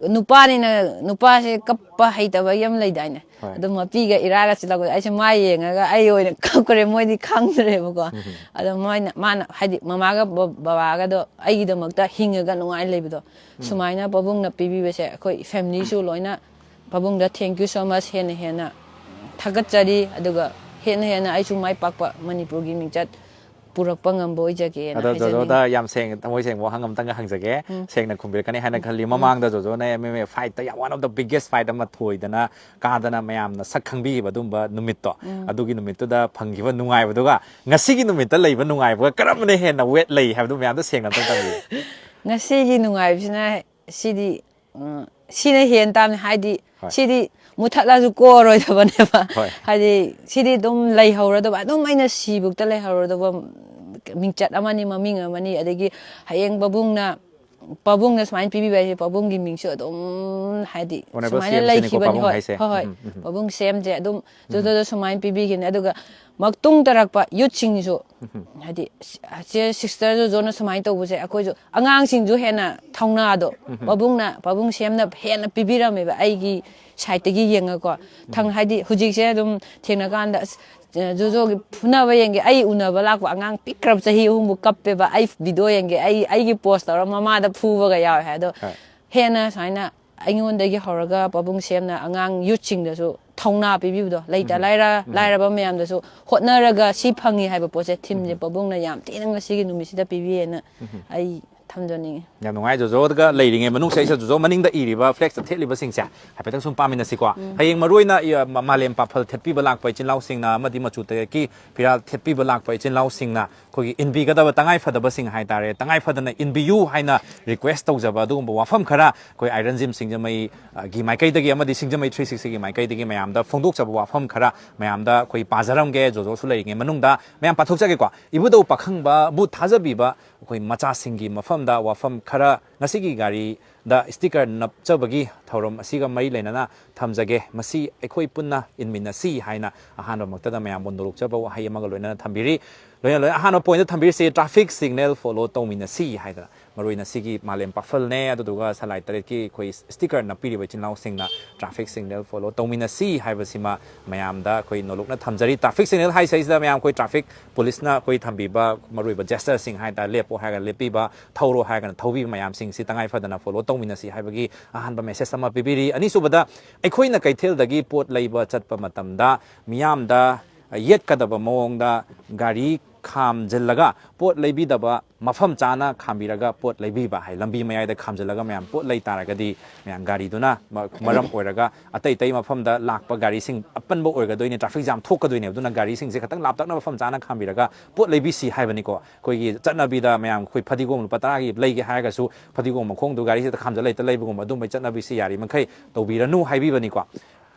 ꯅꯨꯄꯥꯅꯤꯅ, ꯅꯨꯄꯥꯁꯦ ꯀꯞꯄ ꯍꯩꯇꯕ ꯌꯥꯝ ꯂꯩꯗꯥꯏꯅꯦ? ꯍꯣꯏ꯫ ꯑꯗꯨꯝ ꯃꯄꯤꯒ ꯏꯔꯥꯒ ꯆꯤꯜꯂꯛꯄꯗ ꯑꯩꯁꯦ ꯃꯥ ꯌꯦꯡꯉꯒ ꯑꯩ ꯑꯣꯏꯅ ꯀꯞꯈ꯭ꯔꯦ, ꯃꯣꯏꯗꯤ ꯈꯪꯗ꯭ꯔꯦꯕꯀꯣ꯫ ꯑꯗꯣ ꯃꯣꯏꯅ, ꯃꯥꯅ ꯍꯥꯏꯗꯤ ꯃꯃꯥꯒ ꯕ-, ꯕꯕꯥꯒꯗꯣ ꯑꯩꯒꯤꯗꯃꯛꯇ ꯍꯤꯡꯉꯒ ꯅꯨꯡꯉꯥꯏꯅ ꯂꯩꯕꯗꯣ, ꯁꯨꯃꯥꯏꯅ ꯄꯥꯕꯨꯡꯅ ꯄꯤꯕꯤꯕꯁꯦ ꯑꯩꯈꯣꯏ ꯐꯦꯃꯤꯂꯤꯁꯨ ꯂꯣꯏꯅ ꯄꯥꯕꯨꯡꯗ thank you so much ꯍꯦꯟꯅ ꯍꯦꯟꯅ ꯊꯥꯒꯠꯆꯔꯤ꯫ ꯑꯗꯨꯒ ꯍꯦꯟꯅ ꯍꯦꯟꯅ ꯑꯩꯁꯨ ꯃꯥꯏ ꯄꯥꯛꯄ ꯃꯅꯤꯄꯨꯔꯒꯤ ꯃꯤꯡꯆꯠ ꯄꯨꯔꯛꯄ ꯉꯝꯕ ꯑꯣꯏꯖꯒꯦꯅ ꯑꯗꯣ ꯍꯥꯏꯖꯅꯤꯡꯉꯤ꯫ ꯖꯣꯖꯣꯗ ꯌꯥꯝ ꯁꯦꯡ-, ꯊꯃꯣꯏ ꯁꯦꯡꯕ ꯋꯥꯍꯪ ꯑꯃꯇꯪꯒ ꯍꯪꯖꯒꯦ, ꯎꯝ꯫ ꯁꯦꯡꯅ ꯈꯨꯝꯕꯤꯔꯛꯀꯅꯤ ꯍꯥꯏꯅ ꯎꯝ, ꯈꯜꯂꯤ꯫ ꯎꯝ꯫ ꯃꯃꯥꯡꯗ ꯖꯣꯖꯣꯅ M M A fight ꯇ ꯌꯥꯝ one of the biggest fight ꯑꯃ ꯊꯣꯏꯗꯅ ꯀꯥꯗꯅ ꯃꯌꯥꯝꯅ ꯁꯛ ꯈꯪꯕꯤꯈꯤꯕ ꯑꯗꯨꯝꯕ ꯅꯨꯃꯤꯠꯇꯣ, ꯎꯝ꯫ ꯑꯗꯨꯒꯤ ꯅꯨꯃꯤꯠꯇꯨꯗ ꯐꯪꯈꯤꯕ ꯅꯨꯡꯉꯥꯏꯕꯗꯨꯒ ꯉꯁꯤꯒꯤ ꯅꯨꯃꯤꯠꯇ ꯂꯩꯕ ꯅꯨꯡꯉꯥꯏꯕꯒ ꯀꯔꯝꯕꯅ ꯍꯦꯟꯅ weight ꯂꯩ ꯍꯥꯏꯕꯗꯨ ꯃꯌꯥꯝꯗ ꯁꯦꯡꯅ ꯑꯝꯇꯪ ꯊꯝꯕꯤꯌꯨ꯫ ꯉꯁꯤꯒꯤ ꯅꯨꯡꯉꯥꯏꯕꯁꯤꯅ ꯁꯤꯗꯤ, ꯎꯝ, ꯁꯤꯅ ꯍꯦꯟ ꯇꯥꯕꯅꯤ꯫ ꯍꯥꯏꯗꯤ, ꯍꯣꯏ꯫ ꯁꯤꯗꯤ ꯃꯨꯊꯠꯂꯁꯨ ꯀꯣꯛꯑꯔꯣꯏꯗꯕꯅꯦꯕ꯫ ꯍꯣꯏ꯫ ꯍꯥꯏꯗꯤ, ꯁꯤꯗꯤ ꯑꯗꯨꯝ ꯂꯩꯍꯧꯔꯗꯕ, ꯑꯗꯨꯝ ꯑꯩꯅ ꯁꯤꯕꯨꯛꯇ ꯂꯩꯍꯧꯔꯗꯕ ꯃꯤꯡꯆꯠ ꯑꯃꯅꯤ, ꯃꯃꯤꯡ ꯑꯃꯅꯤ꯫ ꯑꯗꯒꯤ ꯍꯌꯦꯡ ꯄꯥꯕꯨꯡꯅ, ꯄꯥꯕꯨꯡꯅ ꯁꯨꯃꯥꯏꯅ ꯄꯤꯕꯤꯕ ꯍꯥꯏꯁꯦ, ꯄꯥꯕꯨꯡꯒꯤ ꯃꯤꯡꯁꯨ ꯑꯗꯨꯝ, ꯍꯥꯏꯗꯤ, Honourable ꯁꯨꯃꯥꯏꯅ C M ꯁꯤꯅꯤꯀꯣ ꯂꯩꯈꯤꯕꯅꯤ꯫ ꯄꯥꯕꯨꯡ ꯍꯣꯏ, ꯍꯥꯏꯁꯦ꯫ ꯍꯣꯏ, ꯍꯣꯏ꯫ ꯎꯝ, ꯎꯝ, ꯎꯝ꯫ ꯄꯥꯕꯨꯡ C M ꯁꯦ ꯑꯗꯨꯝ ꯎꯝ꯫ ꯖꯣꯖꯣꯗ ꯁꯨꯃꯥꯏꯅ ꯄꯤꯕꯤꯈꯤꯕꯅꯤ꯫ ꯑꯗꯨꯒ ꯃꯇꯨꯡ ꯇꯥꯔꯛꯄ ꯌꯨꯠꯁꯤꯡꯁꯨ, ꯎꯝ꯫ ꯍꯥꯏꯗꯤ, ꯁꯤ-, ꯁꯤ-, ꯁꯤꯁꯇꯔ ꯖꯣꯖꯣꯅ ꯁꯨꯃꯥꯏꯅ ꯇꯧꯕꯁꯦ, ꯑꯩꯈꯣꯏꯁꯨ ꯑꯉꯥꯡꯁꯤꯡꯁꯨ ꯍꯦꯟꯅ ꯊꯧꯅꯥꯗꯣ ꯎꯝ꯫ ꯄꯥꯕꯨꯡꯅ, ꯄꯥꯕꯨꯡ C M ꯅ ꯍꯦꯟꯅ ꯄꯤꯕꯤꯔꯝꯃꯦꯕ ꯑꯩꯒꯤ ꯁꯥꯏꯠꯇꯒꯤ ꯌꯦꯡꯉꯀꯣ꯫ ꯊꯪ-, ꯎꯝ꯫ ꯍꯥꯏꯗꯤ, ꯍꯧꯖꯤꯛꯁꯦ ꯑꯗꯨꯝ ꯊꯦꯡꯅꯀꯥꯟꯗ, "ꯑꯁ, ꯖꯣꯖꯣꯒꯤ ꯐꯨꯅꯕ ꯌꯦꯡꯒꯦ", ꯑꯩ ꯎꯅꯕ ꯂꯥꯛꯄ ꯑꯉꯥꯡ ꯄꯤꯛꯈ꯭ꯔꯕ ꯆꯍꯤ ꯑꯍꯨꯝꯕꯨ ꯀꯞꯄꯦꯕ꯫ ꯑꯩ ꯚꯤꯗꯤꯑꯣ ꯌꯦꯡꯒꯦ, ꯑꯩ, ꯑꯩꯒꯤ ꯄꯣꯁ ꯇꯧꯔ ꯃꯃꯥꯗ ꯐꯨꯕꯒ ꯌꯥꯎꯋꯦ ꯍꯥꯏ꯫ ꯑꯗꯣ ꯍꯣꯏ꯫ ꯍꯦꯟꯅ ꯁꯨꯃꯥꯏꯅ ꯑꯩꯉꯣꯟꯗꯒꯤ ꯍꯧꯔꯒ ꯄꯥꯕꯨꯡ C M ꯅ ꯑꯉꯥꯡ ꯌꯨꯠꯁꯤꯡꯗꯁꯨ ꯊꯧꯅꯥ ꯄꯤꯕꯤꯕꯗꯣ, ꯂꯩꯇ ꯎꯝ꯫ ꯂꯥꯏꯔ-, ꯎꯝ꯫ ꯂꯥꯏꯔꯕ ꯃꯌꯥꯝꯗꯁꯨ ꯍꯣꯠꯅꯔꯒ ꯁꯤ ꯐꯪꯉꯤ ꯍꯥꯏꯕ ꯄꯣꯠꯁꯦ, ꯊꯤꯝꯁꯦ ꯎꯝ꯫ ꯄꯥꯕꯨꯡꯅ ꯌꯥꯝ ꯊꯤꯅ ꯉꯁꯤꯒꯤ ꯅꯨꯃꯤꯠꯁꯤꯗ ꯄꯤꯕꯤꯌꯦꯅ ꯎꯝ꯫ ꯑꯩ ꯊꯝꯖꯅꯤꯡꯉꯤ꯫ ꯌꯥꯝ ꯅꯨꯡꯉꯥꯏ꯫ ꯖꯣꯖꯣꯒ ꯂꯩꯔꯤꯉꯩ ꯃꯅꯨꯡꯁꯤꯗ, ꯖꯣꯖꯣ ꯃꯅꯤꯡꯗ ꯏꯔꯤꯕ ꯐ꯭ꯂꯦꯛꯁꯇ ꯊꯦꯠꯂꯤꯕꯁꯤꯡꯁꯦ ꯍꯥꯏꯐꯦꯠꯇꯪ ꯁꯨꯝ ꯄꯥꯃꯤꯟꯅꯁꯤꯀꯣ꯫ ꯎꯝ꯫ ꯍꯌꯦꯡ ꯃꯔꯨꯑꯣꯏꯅ, ꯏ, ꯃ-, ꯃꯥꯂꯦꯝ ꯄꯥꯐꯜ ꯊꯦꯠꯄꯤꯕ ꯂꯥꯛꯄ ꯏꯆꯤꯟ ꯏꯅꯥꯎꯁꯤꯡꯅ ꯑꯃꯗꯤ ꯃꯆꯨ ꯇꯔꯦꯠꯀꯤ ꯐꯤꯔꯥꯜ ꯊꯦꯠꯄꯤꯕ ꯂꯥꯛꯄ ꯏꯆꯤꯟ ꯏꯅꯥꯎꯁꯤꯡꯅ ꯑꯩꯈꯣꯏꯒꯤ ꯏꯟꯕꯤꯒꯗꯕ ꯇꯉꯥꯏ ꯐꯗꯕꯁꯤꯡ ꯍꯥꯏꯇꯥꯔꯦ, ꯇꯉꯥꯏ ꯐꯗꯅ ꯏꯟꯕꯤꯌꯨ ꯍꯥꯏꯅ ꯔꯤꯀ꯭ꯋꯦꯁ ꯇꯧꯖꯕ ꯑꯗꯨꯒꯨꯝꯕ ꯋꯥꯐꯝ ꯈꯔ ꯑꯩꯈꯣꯏ ꯑꯥꯏꯔꯟ ꯖꯤꯝ ꯁꯤꯡꯖꯃꯩ, ꯑ, ꯒꯤ ꯃꯥꯏꯀꯩꯗꯒꯤ ꯑꯃꯗꯤ ꯁꯤꯡꯖꯃꯩ three sixty ꯒꯤ ꯃꯥꯏꯀꯩꯗꯒꯤ ꯃꯌꯥꯝꯗ ꯐꯣꯡꯗꯣꯛꯆꯕ ꯋꯥꯐꯝ ꯈꯔ ꯃꯌꯥꯝꯗ ꯑꯩꯈꯣꯏ ꯄꯥꯖꯔꯝꯒꯦ꯫ ꯖꯣꯖꯣꯁꯨ ꯂꯩꯔꯤꯉꯩ ꯃꯅꯨꯡꯗ ꯃꯌꯥꯝ ꯄꯥꯊꯣꯛꯆꯒꯦꯀꯣ꯫ ꯏꯕꯨꯙꯧ ꯄꯥꯈꯪꯕ ꯕꯨꯠ ꯊꯥꯖꯕꯤꯕ ꯑꯩꯈꯣꯏ ꯃꯆꯥꯁꯤꯡꯒꯤ ꯃꯐꯝꯗ ꯋꯥꯐꯝ ꯈꯔ ꯉꯁꯤꯒꯤ ꯒꯥꯔꯤꯗ sticker ꯅꯞꯆꯕꯒꯤ ꯊꯧꯔꯝ ꯑꯁꯤꯒ ꯃꯔꯤ ꯂꯩꯅꯅ ꯊꯝꯖꯒꯦ꯫ ꯃꯁꯤ ꯑꯩꯈꯣꯏ ꯄꯨꯟꯅ ꯏꯟꯃꯤꯟꯅꯁꯤ ꯍꯥꯏꯅ ꯑꯍꯥꯟꯕꯃꯛꯇꯗ ꯃꯌꯥꯝꯕꯨ ꯅꯣꯂꯨꯛꯆꯕ ꯋꯥꯍꯩ ꯑꯃꯒ ꯂꯣꯏꯅꯅ ꯊꯝꯕꯤꯔꯤ꯫ ꯂꯣꯏꯅ ꯂꯣꯏꯅ ꯑꯍꯥꯟꯕ ꯄꯣꯏꯟꯗ ꯊꯝꯕꯤꯔꯤꯁꯤ traffic signal follow ꯇꯧꯃꯤꯟꯅꯁꯤ ꯍꯥꯏꯗꯅ꯫ ꯃꯔꯨꯑꯣꯏꯅ ꯁꯤꯒꯤ ꯃꯥꯂꯦꯝ ꯄꯥꯐꯜꯅꯦ, ꯑꯗꯨꯗꯨꯒ ꯁꯂꯥꯏ ꯇꯔꯦꯠꯀꯤ ꯑꯩꯈꯣꯏ sticker ꯅꯞꯄꯤꯔꯤꯕ ꯏꯆꯤꯟ ꯏꯅꯥꯎꯁꯤꯡꯅ traffic signal follow ꯇꯧꯃꯤꯟꯅꯁꯤ ꯍꯥꯏꯕꯁꯤꯃ ꯃꯌꯥꯝꯗ ꯑꯩꯈꯣꯏ ꯅꯣꯂꯨꯛꯅ ꯊꯝꯖꯔꯤ꯫ Traffic signal ꯍꯥꯏꯁꯤꯗꯩꯁꯤꯗ ꯃꯌꯥꯝ ꯑꯩꯈꯣꯏ traffic policeꯅ ꯑꯩꯈꯣꯏ ꯊꯝꯕꯤꯕ ꯃꯔꯨꯑꯣꯏꯕ gestureꯁꯤꯡ ꯍꯥꯏ ꯇꯥꯔꯦ, ꯂꯦꯞꯄꯣ ꯍꯥꯏꯔꯒꯅ ꯂꯦꯞꯄꯤꯕ, ꯊꯧꯔꯣ ꯍꯥꯏꯔꯒꯅ ꯊꯧꯕꯤꯕ ꯃꯌꯥꯝꯁꯤꯡꯁꯤ ꯇꯉꯥꯏ ꯐꯗꯅ follow ꯇꯧꯃꯤꯟꯅꯁꯤ ꯍꯥꯏꯕꯒꯤ ꯑꯍꯥꯟꯕ message ꯑꯃ ꯄꯤꯕꯤꯔꯤ꯫ ꯑꯅꯤꯁꯨꯕꯗ, ꯑꯩꯈꯣꯏꯅ ꯀꯩꯊꯦꯜꯗꯒꯤ ꯄꯣꯠ ꯂꯩꯕ ꯆꯠꯄ ꯃꯇꯝꯗ ꯃꯤꯌꯥꯝꯗ ꯌꯦꯠꯀꯗꯕ ꯃꯑꯣꯡꯗ ꯒꯥꯔꯤ ꯈꯥꯝꯖꯤꯜꯂꯒ ꯄꯣꯠ ꯂꯩꯕꯤꯗꯕ, ꯃꯐꯝ ꯆꯥꯅ ꯈꯥꯝꯕꯤꯔꯒ ꯄꯣꯠ ꯂꯩꯕꯤꯕ ꯍꯥꯏ꯫ ꯂꯝꯕꯤ ꯃꯌꯥꯏꯗ ꯈꯥꯝꯖꯤꯜꯂꯒ ꯃꯌꯥꯝ ꯄꯣꯠ ꯂꯩ ꯇꯥꯔꯒꯗꯤ ꯃꯌꯥꯝ ꯒꯥꯔꯤꯗꯨꯅ ꯃ-, ꯃꯔꯝ ꯑꯣꯏꯔꯒ ꯑꯇꯩ ꯑꯇꯩ ꯃꯐꯝꯗ ꯂꯥꯛꯄ ꯒꯥꯔꯤꯁꯤꯡ ꯑꯄꯟꯕ ꯑꯣꯏꯒꯗꯣꯏꯅꯤ, traffic jam ꯊꯣꯛꯀꯗꯣꯏꯅꯦ꯫ ꯑꯗꯨꯅ ꯒꯥꯔꯤꯁꯤꯡꯁꯦ ꯈꯤꯇꯪ ꯂꯥꯞꯇꯛꯅ ꯃꯐꯝ ꯆꯥꯅ ꯈꯥꯝꯕꯤꯔꯒ ꯄꯣꯠ ꯂꯩꯕꯤꯁꯤ ꯍꯥꯏꯕꯅꯤꯀꯣ꯫ ꯑꯩꯈꯣꯏꯒꯤ ꯆꯠꯅꯕꯤꯗ ꯃꯌꯥꯝ ꯑꯩꯈꯣꯏ ꯐꯗꯤꯒꯣꯝ ꯂꯨꯄꯥ ꯇꯔꯥꯒꯤ ꯂꯩꯒꯦ ꯍꯥꯏꯔꯒꯁꯨ ꯐꯗꯤꯒꯣꯝ ꯃꯈꯣꯡꯗꯨ ꯒꯥꯔꯤꯁꯤꯗ ꯈꯥꯝꯖꯜꯂ ꯍꯦꯛꯇ ꯂꯩꯕꯒꯨꯝꯕ ꯑꯗꯨꯝꯕꯩ ꯆꯠꯅꯕꯤꯁꯤ ꯌꯥꯔꯤꯃꯈꯩ ꯇꯧꯕꯤꯔꯅꯨ ꯍꯥꯏꯕꯤꯕꯅꯤꯀꯣ꯫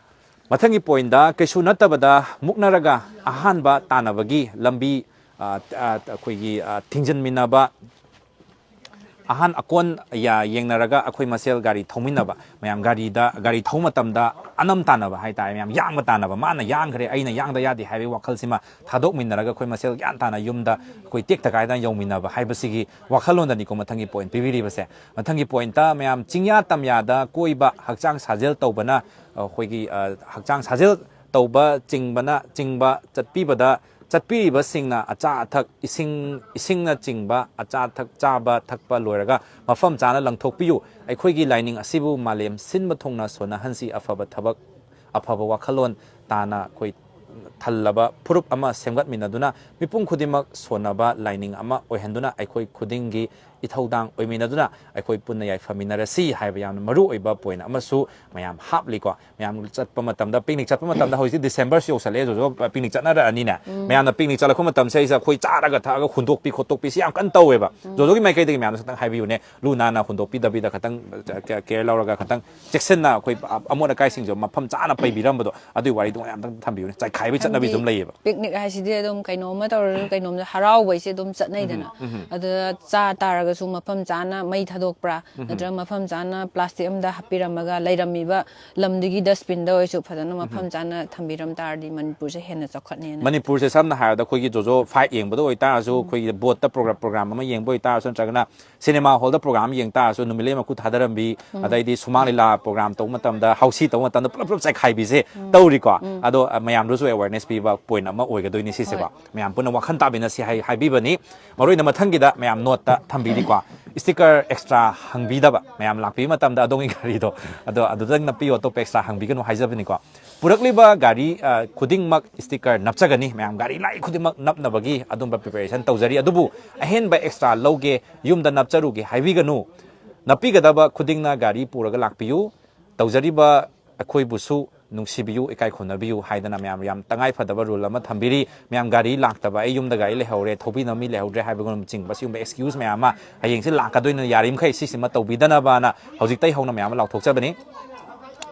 ꯃꯊꯪꯒꯤ ꯄꯣꯏꯟꯗ, ꯀꯩꯁꯨ ꯅꯠꯇꯕꯗ ꯃꯨꯛꯅꯔꯒ ꯑꯍꯥꯟꯕ ꯇꯥꯟꯅꯕꯒꯤ ꯂꯝꯕꯤ, ꯑ, ꯑ, ꯑꯩꯈꯣꯏꯒꯤ, ꯑ, ꯊꯤꯡꯖꯤꯟꯃꯤꯟꯅꯕ, ꯑꯍꯥꯟ ꯑꯀꯣꯟ ꯌꯥ-, ꯌꯦꯡꯅꯔꯒ ꯑꯩꯈꯣꯏ ꯃꯁꯦꯜ ꯒꯥꯔꯤ ꯊꯧꯃꯤꯟꯅꯕ, ꯃꯌꯥꯝ ꯒꯥꯔꯤꯗ, ꯒꯥꯔꯤ ꯊꯧꯕ ꯃꯇꯝꯗ ꯑꯅꯝ ꯇꯥꯟꯅꯕ ꯍꯥꯏ ꯇꯥꯔꯦ, ꯃꯌꯥꯝ ꯌꯥꯡꯕ ꯇꯥꯟꯅꯕ, ꯃꯥꯅ ꯌꯥꯡꯈ꯭ꯔꯦ ꯑꯩꯅ ꯌꯥꯡꯗ ꯌꯥꯗꯦ ꯍꯥꯏꯕꯒꯤ ꯋꯥꯈꯜꯁꯤꯃ ꯊꯥꯗꯣꯛꯃꯤꯟꯅꯔꯒ ꯑꯩꯈꯣꯏ ꯃꯁꯦꯜ ꯒ꯭ꯌꯥꯟ ꯇꯥꯅ ꯌꯨꯝꯗ ꯑꯩꯈꯣꯏ ꯇꯦꯛꯇ ꯀꯥꯏꯗꯅ ꯌꯧꯃꯤꯟꯅꯕ ꯍꯥꯏꯕꯁꯤꯒꯤ ꯋꯥꯈꯜꯂꯣꯟꯗꯅꯤꯀꯣ ꯃꯊꯪꯒꯤ ꯄꯣꯏꯟ ꯄꯤꯕꯤꯔꯤꯕꯁꯦ꯫ ꯃꯊꯪꯒꯤ ꯄꯣꯏꯟꯇ, ꯃꯌꯥꯝ ꯆꯤꯡꯌꯥ ꯇꯝꯌꯥꯗ ꯀꯣꯏꯕ, ꯍꯛꯆꯥꯡ ꯁꯥꯖꯦꯜ ꯇꯧꯕꯅ, ꯑꯩꯈꯣꯏꯒꯤ, ꯑ, ꯍꯛꯆꯥꯡ ꯁꯥꯖꯦꯜ ꯇꯧꯕ ꯆꯤꯡꯕꯅ ꯆꯤꯡꯕ ꯆꯠꯄꯤꯕꯗ, ꯆꯠꯄꯤꯔꯤꯕꯁꯤꯡꯅ ꯑꯆꯥ ꯑꯊꯛ, ꯏꯁꯤꯡ, ꯏꯁꯤꯡꯅꯆꯤꯡꯕ ꯑꯆꯥ ꯑꯊꯛ ꯆꯥꯕ ꯊꯛꯄ ꯂꯣꯏꯔꯒ ꯃꯐꯝ ꯆꯥꯅ ꯂꯪꯊꯣꯛꯄꯤꯌꯨ꯫ ꯑꯩꯈꯣꯏꯒꯤ ꯂꯥꯏꯅꯤꯡ ꯑꯁꯤꯕꯨ ꯃꯥꯂꯦꯝ ꯁꯤꯟꯕ ꯊꯨꯡꯅ ꯁꯣꯟꯅꯍꯟꯁꯤ꯫ ꯑꯐꯕ ꯊꯕꯛ, ꯑꯐꯕ ꯋꯥꯈꯜꯂꯣꯟ ꯇꯥꯅ ꯑꯩꯈꯣꯏ ꯊꯜꯂꯕ ꯐꯨꯔꯨꯞ ꯑꯃ ꯁꯦꯝꯒꯠꯃꯤꯟꯅꯗꯨꯅ ꯃꯤꯄꯨꯝ ꯈꯨꯗꯤꯡꯃꯛ ꯁꯣꯟꯅꯕ ꯂꯥꯏꯅꯤꯡ ꯑꯃ ꯑꯣꯏꯍꯟꯗꯨꯅ ꯑꯩꯈꯣꯏ ꯈꯨꯗꯤꯡꯒꯤ ꯏꯊꯧꯗꯥꯡ ꯑꯣꯏꯃꯤꯟꯅꯗꯨꯅ ꯑꯩꯈꯣꯏ ꯄꯨꯟꯅ ꯌꯥꯏꯐꯃꯤꯟꯅꯔꯁꯤ ꯍꯥꯏꯕ ꯌꯥꯝꯅ ꯃꯔꯨ ꯑꯣꯏꯕ ꯄꯣꯏꯟ ꯑꯃꯁꯨ ꯃꯌꯥꯝ ꯍꯥꯞꯂꯤꯀꯣ꯫ ꯃꯌꯥꯝ ꯆꯠꯄ ꯃꯇꯝꯗ, ꯄꯤꯛꯅꯤꯛ ꯆꯠꯄ ꯃꯇꯝꯗ, ꯍꯧꯖꯤꯛꯇꯤ ꯗꯤꯁꯦꯝꯕꯔꯁꯨ ꯌꯧꯁꯜꯂꯛꯑꯦ, ꯖꯣꯖꯣ ꯄꯤꯛꯅꯤꯛ ꯆꯠꯅꯔꯛꯑꯅꯤꯅꯦ꯫ ꯎꯝ꯫ ꯃꯌꯥꯝꯅ ꯄꯤꯛꯅꯤꯛ ꯆꯠꯂꯛꯄ ꯃꯇꯝꯁꯦ ꯑꯩꯁꯦ ꯑꯩꯈꯣꯏ ꯆꯥꯔꯒ ꯊꯛꯑꯒ ꯍꯨꯟꯗꯣꯛꯄꯤ ꯈꯣꯠꯇꯣꯛꯄꯤꯁꯤ ꯌꯥꯝ ꯀꯟꯅ ꯇꯧꯋꯦꯕ꯫ ꯎꯝ꯫ ꯖꯣꯖꯣꯒꯤ ꯃꯥꯏꯀꯩꯗꯒꯤ ꯃꯌꯥꯝꯗ ꯈꯤꯇꯪ ꯍꯥꯏꯕꯤꯌꯨꯅꯦ, ꯂꯨ ꯅꯥꯟꯅ ꯍꯨꯟꯗꯣꯛꯄꯤꯗꯕꯤꯗ ꯈꯤꯇꯪ ꯀꯦꯌꯔ ꯂꯧꯔꯒ ꯈꯤꯇꯪ ꯆꯦꯛꯁꯤꯟꯅ ꯑꯩꯈꯣꯏ ꯑꯃꯣꯠ ꯑꯀꯥꯏꯁꯤꯡꯁꯨ ꯃꯐꯝ ꯆꯥꯅ ꯄꯩꯕꯤꯔꯝꯕꯗꯣ, ꯑꯗꯨꯒꯤ ꯋꯥꯔꯤꯗꯣ ꯃꯌꯥꯝꯇꯪ ꯊꯝꯕꯤꯌꯨꯅꯦ꯫ ꯆꯥꯏꯈꯥꯏ ꯍꯥꯏꯕꯒꯤ ꯆꯠꯅꯕꯤ ꯑꯗꯨꯝ ꯂꯩꯌꯦꯕ꯫ ꯄꯤꯛꯅꯤꯛ ꯍꯥꯏꯁꯤꯗꯤ ꯑꯗꯨꯝ ꯀꯩꯅꯣꯝꯃ ꯇꯧꯔꯁꯨ ꯀꯩꯅꯣꯝꯗ ꯍꯔꯥꯎꯕꯩꯁꯦ ꯑꯗꯨꯝ ꯆꯠꯅꯩꯗꯅ꯫ ꯎꯝ, ꯎꯝ꯫ ꯑꯗꯨꯗ ꯆꯥ ꯇꯥꯔꯒꯁꯨ ꯃꯐꯝ ꯆꯥꯅ ꯃꯩ ꯊꯥꯗꯣꯛꯄ꯭ꯔꯥ, ꯅꯠꯇ꯭ꯔꯒ ꯃꯐꯝ ꯆꯥꯅ ꯄ꯭ꯂꯥꯁꯇꯤꯛ ꯑꯃꯗ ꯍꯥꯞꯄꯤꯔꯝꯃꯒ ꯂꯩꯔꯝꯃꯤꯕ ꯂꯝꯗꯨꯒꯤ ꯗꯁꯕꯤꯟꯗ ꯑꯣꯏꯔꯁꯨ ꯐꯖꯅ ꯃꯐꯝ ꯆꯥꯅ ꯊꯝꯕꯤꯔꯝ ꯇꯥꯔꯗꯤ ꯃꯅꯤꯄꯨꯔꯁꯦ ꯍꯦꯟꯅ ꯆꯥꯎꯈꯠꯅꯦꯅ꯫ ꯃꯅꯤꯄꯨꯔꯁꯦ ꯁꯝꯅ ꯍꯥꯏꯔꯕꯗ ꯑꯩꯈꯣꯏꯒꯤ ꯖꯣꯖꯣ ꯐꯥꯏꯠ ꯌꯦꯡꯕꯗ ꯑꯣꯏꯇꯥꯔꯁꯨ, ꯑꯩꯈꯣꯏꯒꯤ ꯕꯣꯠꯇ ꯄ꯭ꯔꯣꯒ꯭ꯔꯥꯝ ꯑꯃ ꯌꯦꯡꯕ ꯑꯣꯏꯇꯥꯔꯁꯨ, ꯅꯠꯇ꯭ꯔꯒꯅ ꯁꯤꯅꯦꯃꯥ ꯍꯣꯜꯗ ꯄ꯭ꯔꯣꯒ꯭ꯔꯥꯝ ꯌꯦꯡ ꯇꯥꯔꯁꯨ, ꯅꯨꯃꯤꯠꯂꯩ ꯃꯀꯨ ꯊꯥꯗꯔꯝꯕꯤ, ꯑꯗꯩꯗꯤ ꯁꯨꯃꯥꯡ ꯂꯤꯂꯥ ꯄ꯭ꯔꯣꯒ꯭ꯔꯥꯝ ꯇꯧꯕ ꯃꯇꯝꯗ, ꯍꯥꯎꯁꯤ ꯇꯧꯕ ꯃꯇꯝꯗ ꯄꯨꯂꯞ ꯄꯨꯂꯞ ꯆꯥꯏꯈꯥꯏꯕꯤꯁꯦ ꯇꯧꯔꯤꯀꯣ꯫ ꯑꯗꯣ ꯑ, ꯃꯌꯥꯝꯗꯨꯁꯨ ꯑꯦꯋꯦꯔꯅꯦꯁ ꯄꯤꯕ ꯄꯣꯏꯟ ꯑꯃ ꯑꯣꯏꯒꯗꯣꯏꯅꯤ ꯁꯤꯁꯦꯀꯣ꯫ ꯃꯌꯥꯝ ꯄꯨꯟꯅ ꯋꯥꯈꯜ ꯇꯥꯃꯤꯟꯅꯁꯤ ꯍꯥꯏ-, ꯍꯥꯏꯕꯤꯕꯅꯤ꯫ ꯃꯔꯨ ꯑꯣꯏꯅ ꯃꯊꯪꯒꯤꯗ ꯃꯌꯥꯝ ꯅꯣꯠꯇ ꯊꯝꯕꯤꯔꯤꯀꯣ, ꯁ꯭ꯇꯤꯀꯔ ꯑꯦꯛꯁꯇ꯭ꯔꯥ ꯍꯪꯕꯤꯗꯕ, ꯃꯌꯥꯝ ꯂꯥꯛꯄꯤꯕ ꯃꯇꯝꯗ ꯑꯗꯣꯝꯒꯤ ꯒꯥꯔꯤꯗꯣ ꯑꯗꯣ ꯑꯗꯨꯗꯪ ꯅꯞꯄꯤꯌꯣ, ꯑꯇꯣꯞꯄ ꯑꯦꯛꯁꯇ꯭ꯔꯥ ꯍꯪꯕꯤꯒꯅꯨ ꯍꯥꯏꯖꯕꯅꯤꯀꯣ꯫ ꯄꯨꯔꯛꯂꯤꯕ ꯒꯥꯔꯤ ꯑ, ꯈꯨꯗꯤꯡꯃꯛ ꯁ꯭ꯇꯤꯀꯔ ꯅꯞꯆꯒꯅꯤ꯫ ꯃꯌꯥꯝ ꯒꯥꯔꯤ ꯂꯥꯛꯏ ꯈꯨꯗꯤꯡꯃꯛ ꯅꯞꯅꯕꯒꯤ ꯑꯗꯨꯝꯕ ꯄ꯭ꯔꯤꯄꯦꯔꯦꯁꯟ ꯇꯧꯖꯔꯤ꯫ ꯑꯗꯨꯕꯨ ꯑꯍꯦꯟꯕ ꯑꯦꯛꯁꯇ꯭ꯔꯥ ꯂꯧꯒꯦ, ꯌꯨꯝꯗ ꯅꯞꯆꯔꯨꯒꯦ ꯍꯥꯏꯕꯤꯒꯅꯨ꯫ ꯅꯞꯄꯤꯒꯗꯕ ꯈꯨꯗꯤꯡꯅ ꯒꯥꯔꯤ ꯄꯨꯔꯒ ꯂꯥꯛꯄꯤꯌꯨ꯫ ꯇꯧꯖꯔꯤꯕ ꯑꯩꯈꯣꯏꯕꯨꯁꯨ ꯅꯨꯡꯁꯤꯕꯤꯌꯨ, ꯏꯀꯥꯏ ꯈꯨꯝꯅꯕꯤꯌꯨ ꯍꯥꯏꯗꯅ ꯃꯌꯥꯝ ꯌꯥꯝ ꯇꯉꯥꯏ ꯐꯗꯕ ꯔꯨꯜ ꯑꯃ ꯊꯝꯕꯤꯔꯤ꯫ ꯃꯌꯥꯝ ꯒꯥꯔꯤ ꯂꯥꯛꯇꯕ, ꯑꯩ ꯌꯨꯝꯗ ꯒꯥꯔꯤ ꯂꯩꯍꯧꯔꯦ, ꯊꯧꯕꯤꯅꯕ ꯃꯤ ꯂꯩꯍꯧꯗ꯭ꯔꯦ ꯍꯥꯏꯕꯒꯨꯝꯕꯆꯤꯡꯕ ꯁꯤꯒꯨꯝꯕ ꯑꯦꯛꯁꯀ꯭ꯌꯨꯁ ꯃꯌꯥꯝ ꯑꯃ ꯍꯌꯦꯡꯁꯦ ꯂꯥꯛꯀꯗꯣꯏꯅ ꯌꯥꯔꯤꯃꯈꯩ ꯁꯤꯁꯤꯃ ꯇꯧꯕꯤꯗꯅꯕꯅ ꯍꯧꯖꯤꯛꯇꯩ ꯍꯧꯅ ꯃꯌꯥꯝ ꯑꯃ ꯂꯥꯎꯊꯣꯛꯆꯕꯅꯤ꯫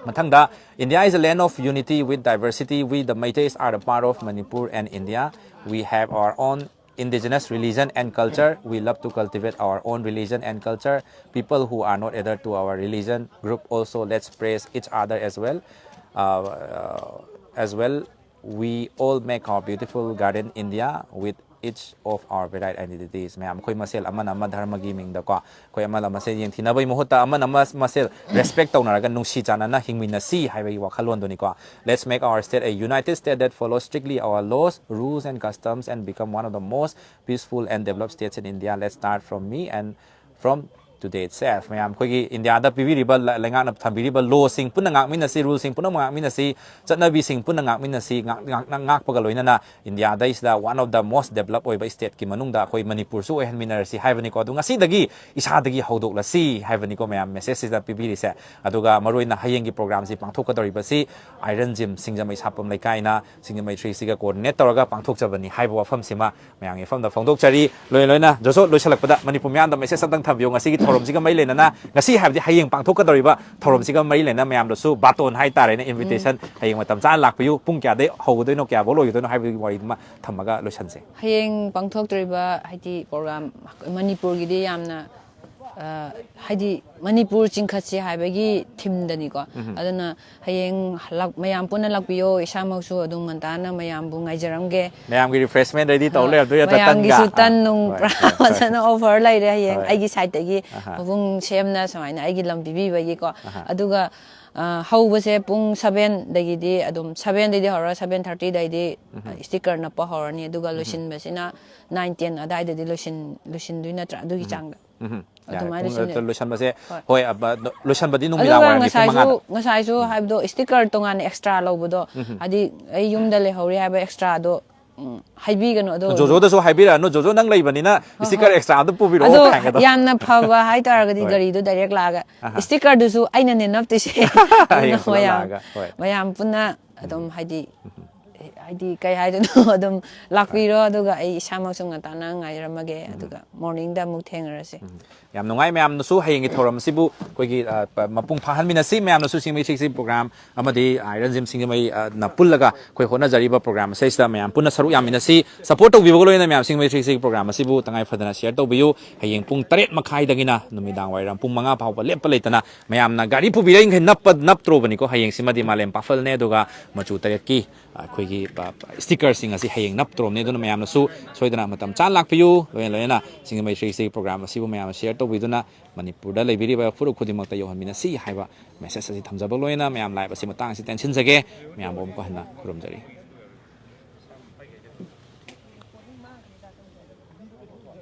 ꯃꯊꯪꯗ, India is a land of unity with diversity. We, the Meiteis, are a part of Manipur and India. We have our own indigenous religion and culture. We love to cultivate our own religion and culture. People who are not adhered to our religion group also, let's praise each other as well. Uh, uh, as well, we all make our beautiful garden India with each of our varied identities. ꯃꯌꯥꯝ ꯑꯩꯈꯣꯏ ꯃꯁꯦꯜ ꯑꯃꯅ ꯑꯃ ꯙꯔꯃꯒꯤ ꯃꯤꯡꯗꯀꯣ, ꯑꯩꯈꯣꯏ ꯑꯃꯅ ꯃꯁꯦꯜ ꯌꯦꯡꯊꯤꯅꯕꯒꯤ ꯃꯍꯨꯠꯇ ꯑꯃꯅ ꯑꯃ ꯃꯁꯦꯜ ꯔꯦꯁꯄꯦꯛ ꯇꯧꯅꯔꯒ ꯅꯨꯡꯁꯤ ꯆꯥꯟꯅꯅ ꯍꯤꯡꯃꯤꯟꯅꯁꯤ ꯍꯥꯏꯕꯒꯤ ꯋꯥꯈꯜꯂꯣꯟꯗꯨꯅꯤꯀꯣ꯫ Let's make our state a united state that follows strictly our laws, rules and customs and become one of the most peaceful and developed states in India. Let's start from me and from today itself. ꯃꯌꯥꯝ ꯑꯩꯈꯣꯏꯒꯤ ꯏꯟꯗꯤꯌꯥꯗ ꯄꯤꯕꯤꯔꯤꯕ ꯂ-, ꯂꯩꯉꯥꯛꯅ ꯊꯝꯕꯤꯔꯤꯕ ꯂꯣꯁꯤꯡ ꯄꯨꯟꯅ ꯉꯥꯛꯃꯤꯟꯅꯁꯤ, ꯔꯨꯜꯁꯤꯡ ꯄꯨꯟꯅ ꯉꯥꯛꯃꯤꯟꯅꯁꯤ, ꯆꯠꯅꯕꯤꯁꯤꯡ ꯄꯨꯟꯅ ꯉꯥꯛꯃꯤꯟꯅꯁꯤ, ꯉꯥꯛ-, ꯉꯥꯛ-, ꯉꯥꯛ-, ꯉꯥꯛꯄꯒ ꯂꯣꯏꯅꯅ ꯏꯟꯗꯤꯌꯥꯗꯩꯁꯤꯗ one of the most developed ꯑꯣꯏꯕ ꯁ꯭ꯇꯦꯠꯀꯤ ꯃꯅꯨꯡꯗ ꯑꯩꯈꯣꯏ ꯃꯅꯤꯄꯨꯔꯁꯨ ꯑꯣꯏꯍꯟꯃꯤꯟꯅꯔꯁꯤ ꯍꯥꯏꯕꯅꯤꯀꯣ꯫ ꯑꯗꯨ ꯉꯁꯤꯗꯒꯤ ꯏꯁꯥꯗꯒꯤ ꯍꯧꯗꯣꯛꯂꯁꯤ ꯍꯥꯏꯕꯅꯤꯀꯣ ꯃꯌꯥꯝ ꯃꯦꯁꯦꯖꯁꯤꯗ ꯄꯤꯕꯤꯔꯤꯁꯦ꯫ ꯑꯗꯨꯒ ꯃꯔꯨꯑꯣꯏꯅ ꯍꯌꯦꯡꯒꯤ ꯄ꯭ꯔꯣꯒ꯭ꯔꯥꯝꯁꯤ ꯄꯥꯡꯊꯣꯛꯀꯗꯧꯔꯤꯕꯁꯤ ꯑꯥꯏꯔꯟ ꯖꯤꯝ ꯁꯤꯡꯖꯃꯩ ꯁꯥꯄꯝ ꯂꯩꯀꯥꯏꯅ ꯁꯤꯡꯖꯃꯩ ꯊ꯭ꯔꯤꯁꯤꯒ ꯀꯣꯑꯣꯔꯗꯤꯅꯦꯠ ꯇꯧꯔꯒ ꯄꯥꯡꯊꯣꯛꯆꯕꯅꯤ ꯍꯥꯏꯕ ꯋꯥꯐꯝꯁꯤꯃ ꯃꯌꯥꯝꯒꯤ ꯃꯐꯝꯗ ꯐꯣꯡꯗꯣꯛꯆꯔꯤ꯫ ꯂꯣꯏꯅ ꯂꯣꯏꯅ ꯖꯣꯁꯣ ꯂꯣꯏꯁꯤꯜꯂꯛꯄꯗ ꯃꯅꯤꯄꯨꯔ ꯃꯤꯌꯥꯝꯗ ꯃꯦꯁꯦꯖ ꯑꯝꯇꯪ ꯊꯝꯕꯤꯌꯨ ꯉꯁꯤꯒꯤ ꯊꯧꯔꯝꯁꯤꯒ ꯃꯔꯤ ꯂꯩꯅꯅ ꯉꯁꯤ ꯍꯥꯏꯕꯗꯤ ꯍꯌꯦꯡ ꯄꯥꯡꯊꯣꯛꯀꯗꯧꯔꯤꯕ ꯊꯧꯔꯝꯁꯤꯒ ꯃꯔꯤ ꯂꯩꯅꯅ ꯃꯌꯥꯝꯗꯁꯨ ꯕꯥꯇꯣꯟ ꯍꯥꯏꯇꯥꯔꯦꯅꯦ, ꯏꯟꯚꯤꯇꯦꯁꯟ, ꯍꯌꯦꯡ ꯃꯇꯝ ꯆꯥꯅ ꯂꯥꯛꯄꯤꯌꯨ, ꯄꯨꯡ ꯀꯌꯥꯗꯩ ꯍꯧꯒꯗꯣꯏꯅꯣ, ꯀꯌꯥꯐꯧ ꯂꯣꯏꯒꯗꯣꯏꯅꯣ ꯍꯥꯏꯕꯒꯤ ꯋꯥꯔꯤꯗꯨꯃ ꯊꯝꯃꯒ ꯂꯣꯏꯁꯤꯟꯁꯦ꯫ ꯍꯌꯦꯡ ꯄꯥꯡꯊꯣꯛꯇꯣꯔꯤꯕ ꯍꯥꯏꯗꯤ ꯄ꯭ꯔꯣꯒ꯭ꯔꯥꯝ ꯃꯅꯤꯄꯨꯔꯒꯤꯗꯤ ꯌꯥꯝꯅ, ꯑ, ꯍꯥꯏꯗꯤ ꯃꯅꯤꯄꯨꯔ ꯆꯤꯡꯈꯠꯁꯤ ꯍꯥꯏꯕꯒꯤ ꯊꯤꯝꯗꯅꯤꯀꯣ꯫ ꯑꯗꯨꯅ ꯍꯌꯦꯡ ꯂꯥꯛ- ꯃꯌꯥꯝ ꯄꯨꯟꯅ ꯂꯥꯛꯄꯤꯌꯣ꯫ ꯏꯁꯥꯃꯛꯁꯨ ꯑꯗꯨꯝ ꯉꯟꯇꯥꯅ ꯃꯌꯥꯝꯕꯨ ꯉꯥꯏꯖꯔꯝꯒꯦ꯫ ꯃꯌꯥꯝꯒꯤ ꯔꯤꯐ꯭ꯔꯦꯁꯃꯦꯟ ꯔꯦꯗꯤ ꯇꯧ ꯑ, ꯂꯩꯔꯝꯗꯣꯏ ꯅꯠꯇ꯭ꯔꯥ? ꯃꯌꯥꯝꯒꯤꯁꯨ ꯇꯟꯒ? ꯇꯟ ꯑꯥ, ꯅꯨꯡ ꯍꯣꯏ, ꯄꯨꯔꯥ ꯍꯣꯏ, ꯍꯣꯏ꯫ ꯐꯖꯅ ꯑꯣꯐꯔ ꯂꯩꯔꯦ ꯍꯌꯦꯡ ꯍꯣꯏ꯫ ꯑꯩꯒꯤ ꯁꯥꯏꯠꯇꯒꯤ ꯑꯍꯥ꯫ ꯃꯄꯨꯡ ꯁꯦꯝꯅ ꯁꯨꯃꯥꯏꯅ ꯑꯩꯒꯤ ꯂꯝ ꯄꯤꯕꯤꯕꯒꯤꯀꯣ꯫ ꯑꯍꯥ꯫ ꯑꯗꯨꯒ ꯑ, ꯍꯧꯕꯁꯦ ꯄꯨꯡ ꯁꯚꯦꯟꯗꯒꯤꯗꯤ ꯑꯗꯨꯝ, ꯁꯚꯦꯟꯗꯒꯤꯗꯤ ꯍꯧꯔꯒ ꯁꯚꯦꯟ ꯊꯥꯔꯇꯤꯗꯩꯗꯤ ꯁ꯭ꯇꯤꯀꯔ ꯅꯞꯄ ꯍꯧꯔꯅꯤ꯫ ꯑꯗꯨꯒ ꯂꯣꯏꯁꯤꯟꯕꯁꯤꯅ ꯅꯥꯏꯟ ꯇꯦꯟ ꯑꯗꯥꯏꯗꯗꯤ ꯂꯣꯏꯁꯤꯟ ꯂꯣꯏꯁꯤꯟꯗꯣꯏ ꯅꯠꯇ꯭ꯔꯥ? ꯑꯗꯨꯒꯤ ꯆꯥꯡꯗ꯫ ꯎꯝ꯫ ꯌꯥꯔꯦ, ꯑꯗꯨꯃꯥꯏꯅ ꯄꯨꯡ ꯂꯣꯏꯁꯤꯟꯗꯣꯏ꯫ ꯂꯣꯏꯁꯟꯕꯁꯦ ꯍꯣꯏ꯫ ꯍꯣꯏ, ꯑꯕ- ꯂꯣꯏꯁꯟꯕꯗꯤ ꯅꯨꯃꯤꯗꯥꯡ ꯑꯗꯨꯒ ꯋꯥꯏꯔꯝꯒꯤ ꯄꯨꯡ ꯉꯁꯥꯏꯁꯨ ꯃꯉꯥꯗ꯫ ꯉꯁꯥꯏꯁꯨ ꯍꯥꯏꯕꯗꯣ ꯁ꯭ꯇꯤꯀꯔ ꯇꯣꯉꯥꯟꯅ ꯑꯦꯛꯁꯇ꯭ꯔꯥ ꯂꯧꯕꯗꯣ, ꯍꯥꯏꯗꯤ ꯑꯩ ꯌꯨꯝꯗ ꯂꯩꯍꯧꯔꯤ ꯍꯥꯏꯕ ꯑꯦꯛꯁꯇ꯭ꯔꯥꯗꯣ, ꯎꯝ, ꯍꯥꯏꯕꯤꯒꯅꯨ꯫ ꯑꯗꯣ ꯖꯣꯖꯣꯗꯁꯨ ꯍꯥꯏꯕꯤꯔꯛꯑꯅꯨ, ꯖꯣꯖꯣ ꯅꯪ ꯂꯩꯕꯅꯤꯅ ꯍꯣꯏ, ꯁ꯭ꯇꯤꯀꯔ ꯍꯣꯏ꯫ ꯑꯦꯛꯁꯇ꯭ꯔꯥ ꯑꯝꯇ ꯄꯨꯕꯤꯔꯛꯑꯣ ꯑꯗꯣ ꯀꯥꯏꯅꯒꯗꯣ꯫ ꯌꯥꯝꯅ ꯐꯕ ꯍꯥꯏꯇꯥꯔꯒꯗꯤ ꯍꯣꯏ꯫ ꯒꯥꯔꯤꯗꯣ ꯗꯥꯏꯔꯦꯛ ꯂꯥꯛꯑꯒ ꯑꯍꯥ꯫ ꯁ꯭ꯇꯤꯀꯔꯗꯨꯁꯨ ꯑꯩꯅꯅꯦ ꯅꯞꯇꯣꯏꯁꯦ꯫ ꯑꯗꯨꯅ ꯍꯌꯦꯡ ꯄꯨꯂꯞ ꯃꯌꯥꯝ ꯂꯥꯛꯑꯒ, ꯍꯣꯏ꯫ ꯃꯌꯥꯝ ꯄꯨꯟꯅ ꯑꯗꯨꯝ ꯍꯥꯏꯗꯤ ꯍꯥꯏꯗꯤ ꯀꯩ ꯍꯥꯏꯗꯣꯏꯅꯣ, ꯑꯗꯨꯝ ꯂꯥꯛꯄꯤꯔꯣ꯫ ꯑꯗꯨꯒ ꯑꯩ ꯏꯁꯥꯃꯛꯁꯨ ꯉꯟꯇꯥꯅ ꯉꯥꯏꯔꯝꯃꯒꯦ꯫ ꯑꯗꯨꯒ ꯃꯣꯔꯅꯤꯡꯗ ꯑꯃꯨꯛ ꯊꯦꯡꯅꯔꯁꯦ꯫ ꯌꯥꯝ ꯅꯨꯡꯉꯥꯏ꯫ ꯃꯌꯥꯝꯅꯁꯨ ꯍꯌꯦꯡꯒꯤ ꯊꯧꯔꯝ ꯑꯁꯤꯕꯨ ꯑꯩꯈꯣꯏꯒꯤ, ꯑ, ꯄ- ꯃꯄꯨꯡ ꯐꯥꯍꯟꯃꯤꯟꯅꯁꯤ꯫ ꯃꯌꯥꯝꯅꯁꯨ ꯁꯤꯡꯃꯩ ꯁꯤꯛꯁꯤ ꯄ꯭ꯔꯣꯒ꯭ꯔꯥꯝ ꯑꯃꯗꯤ ꯑꯥꯏꯔꯟ ꯖꯤꯝ ꯁꯤꯡꯖꯃꯩ, ꯑ, ꯅ ꯄꯨꯜꯂꯒ ꯑꯩꯈꯣꯏ ꯍꯣꯠꯅꯖꯔꯤꯕ ꯄ꯭ꯔꯣꯒ꯭ꯔꯥꯝ ꯑꯁꯤꯁꯤꯗ ꯃꯌꯥꯝ ꯄꯨꯟꯅ ꯁꯔꯨꯛ ꯌꯥꯃꯤꯟꯅꯁꯤ꯫ ꯁꯄꯣꯔꯠ ꯇꯧꯕꯤꯕꯒ ꯂꯣꯏꯅꯅ ꯃꯌꯥꯝ ꯁꯤꯡꯃꯩ ꯁꯤꯛꯁꯤ ꯄ꯭ꯔꯣꯒ꯭ꯔꯥꯝ ꯑꯁꯤꯕꯨ ꯇꯉꯥꯏ ꯐꯗꯅ ꯁꯤꯌꯔ ꯇꯧꯕꯤꯌꯨ꯫ ꯍꯌꯦꯡ ꯄꯨꯡ ꯇꯔꯦꯠ ꯃꯈꯥꯏꯗꯒꯤꯅ ꯅꯨꯃꯤꯗꯥꯡ ꯋꯥꯏꯔꯝ ꯄꯨꯡ ꯃꯉꯥ ꯐꯥꯎꯕ ꯂꯦꯞꯄ ꯂꯩꯇꯅ ꯃꯌꯥꯝꯅ ꯒꯥꯔꯤ ꯄꯨꯕꯤꯔꯛꯏꯈꯩ ꯅꯞꯄ ꯅꯞꯇ꯭ꯔꯣꯕꯅꯤꯀꯣ꯫ ꯍꯌꯦꯡꯁꯤꯃꯗꯤ ꯃꯥꯂꯦꯝ ꯄꯥꯐꯜꯅꯦ, ꯑꯗꯨꯒ ꯃꯆꯨ ꯇꯔꯦꯠꯀꯤ ꯑꯩꯈꯣꯏꯒꯤ ꯁ꯭ꯇꯤꯀꯔꯁꯤꯡ ꯑꯁꯤ ꯍꯌꯦꯡ ꯅꯞꯇ꯭ꯔꯣꯕꯅꯤ꯫ ꯑꯗꯨꯅ ꯃꯌꯥꯝꯅꯁꯨ ꯁꯣꯏꯗꯅ ꯃꯇꯝ ꯆꯥꯅ ꯂꯥꯛꯄꯤꯌꯨ꯫ ꯂꯣꯏꯅ ꯂꯣꯏꯅꯅ ꯁꯤꯡꯖꯃꯩ ꯁꯤꯛꯁꯤ ꯄ꯭ꯔꯣꯒ꯭ꯔꯥꯝ ꯑꯁꯤꯕꯨ ꯃꯌꯥꯝꯅ ꯁꯤꯌꯔ ꯇꯧꯕꯤꯗꯨꯅ ꯃꯅꯤꯄꯨꯔꯗ ꯂꯩꯕꯤꯔꯤꯕ ꯐꯨꯔꯨꯞ ꯈꯨꯗꯤꯡꯃꯛꯇ ꯌꯧꯍꯟꯃꯤꯟꯅꯁꯤ ꯍꯥꯏꯕ ꯃꯦꯁꯦꯖ ꯑꯁꯤ ꯊꯝꯖꯕ ꯂꯣꯏꯅꯅ ꯃꯌꯥꯝ ꯂꯥꯏꯚ ꯑꯁꯤ ꯃꯇꯥꯡ ꯑꯁꯤ ꯇꯦꯟꯁꯤꯟꯖꯒꯦ꯫ ꯃꯌꯥꯝꯕꯨ ꯑꯃꯨꯛꯀ ꯍꯟꯅ ꯈꯨꯔꯨꯝꯖꯔꯤ꯫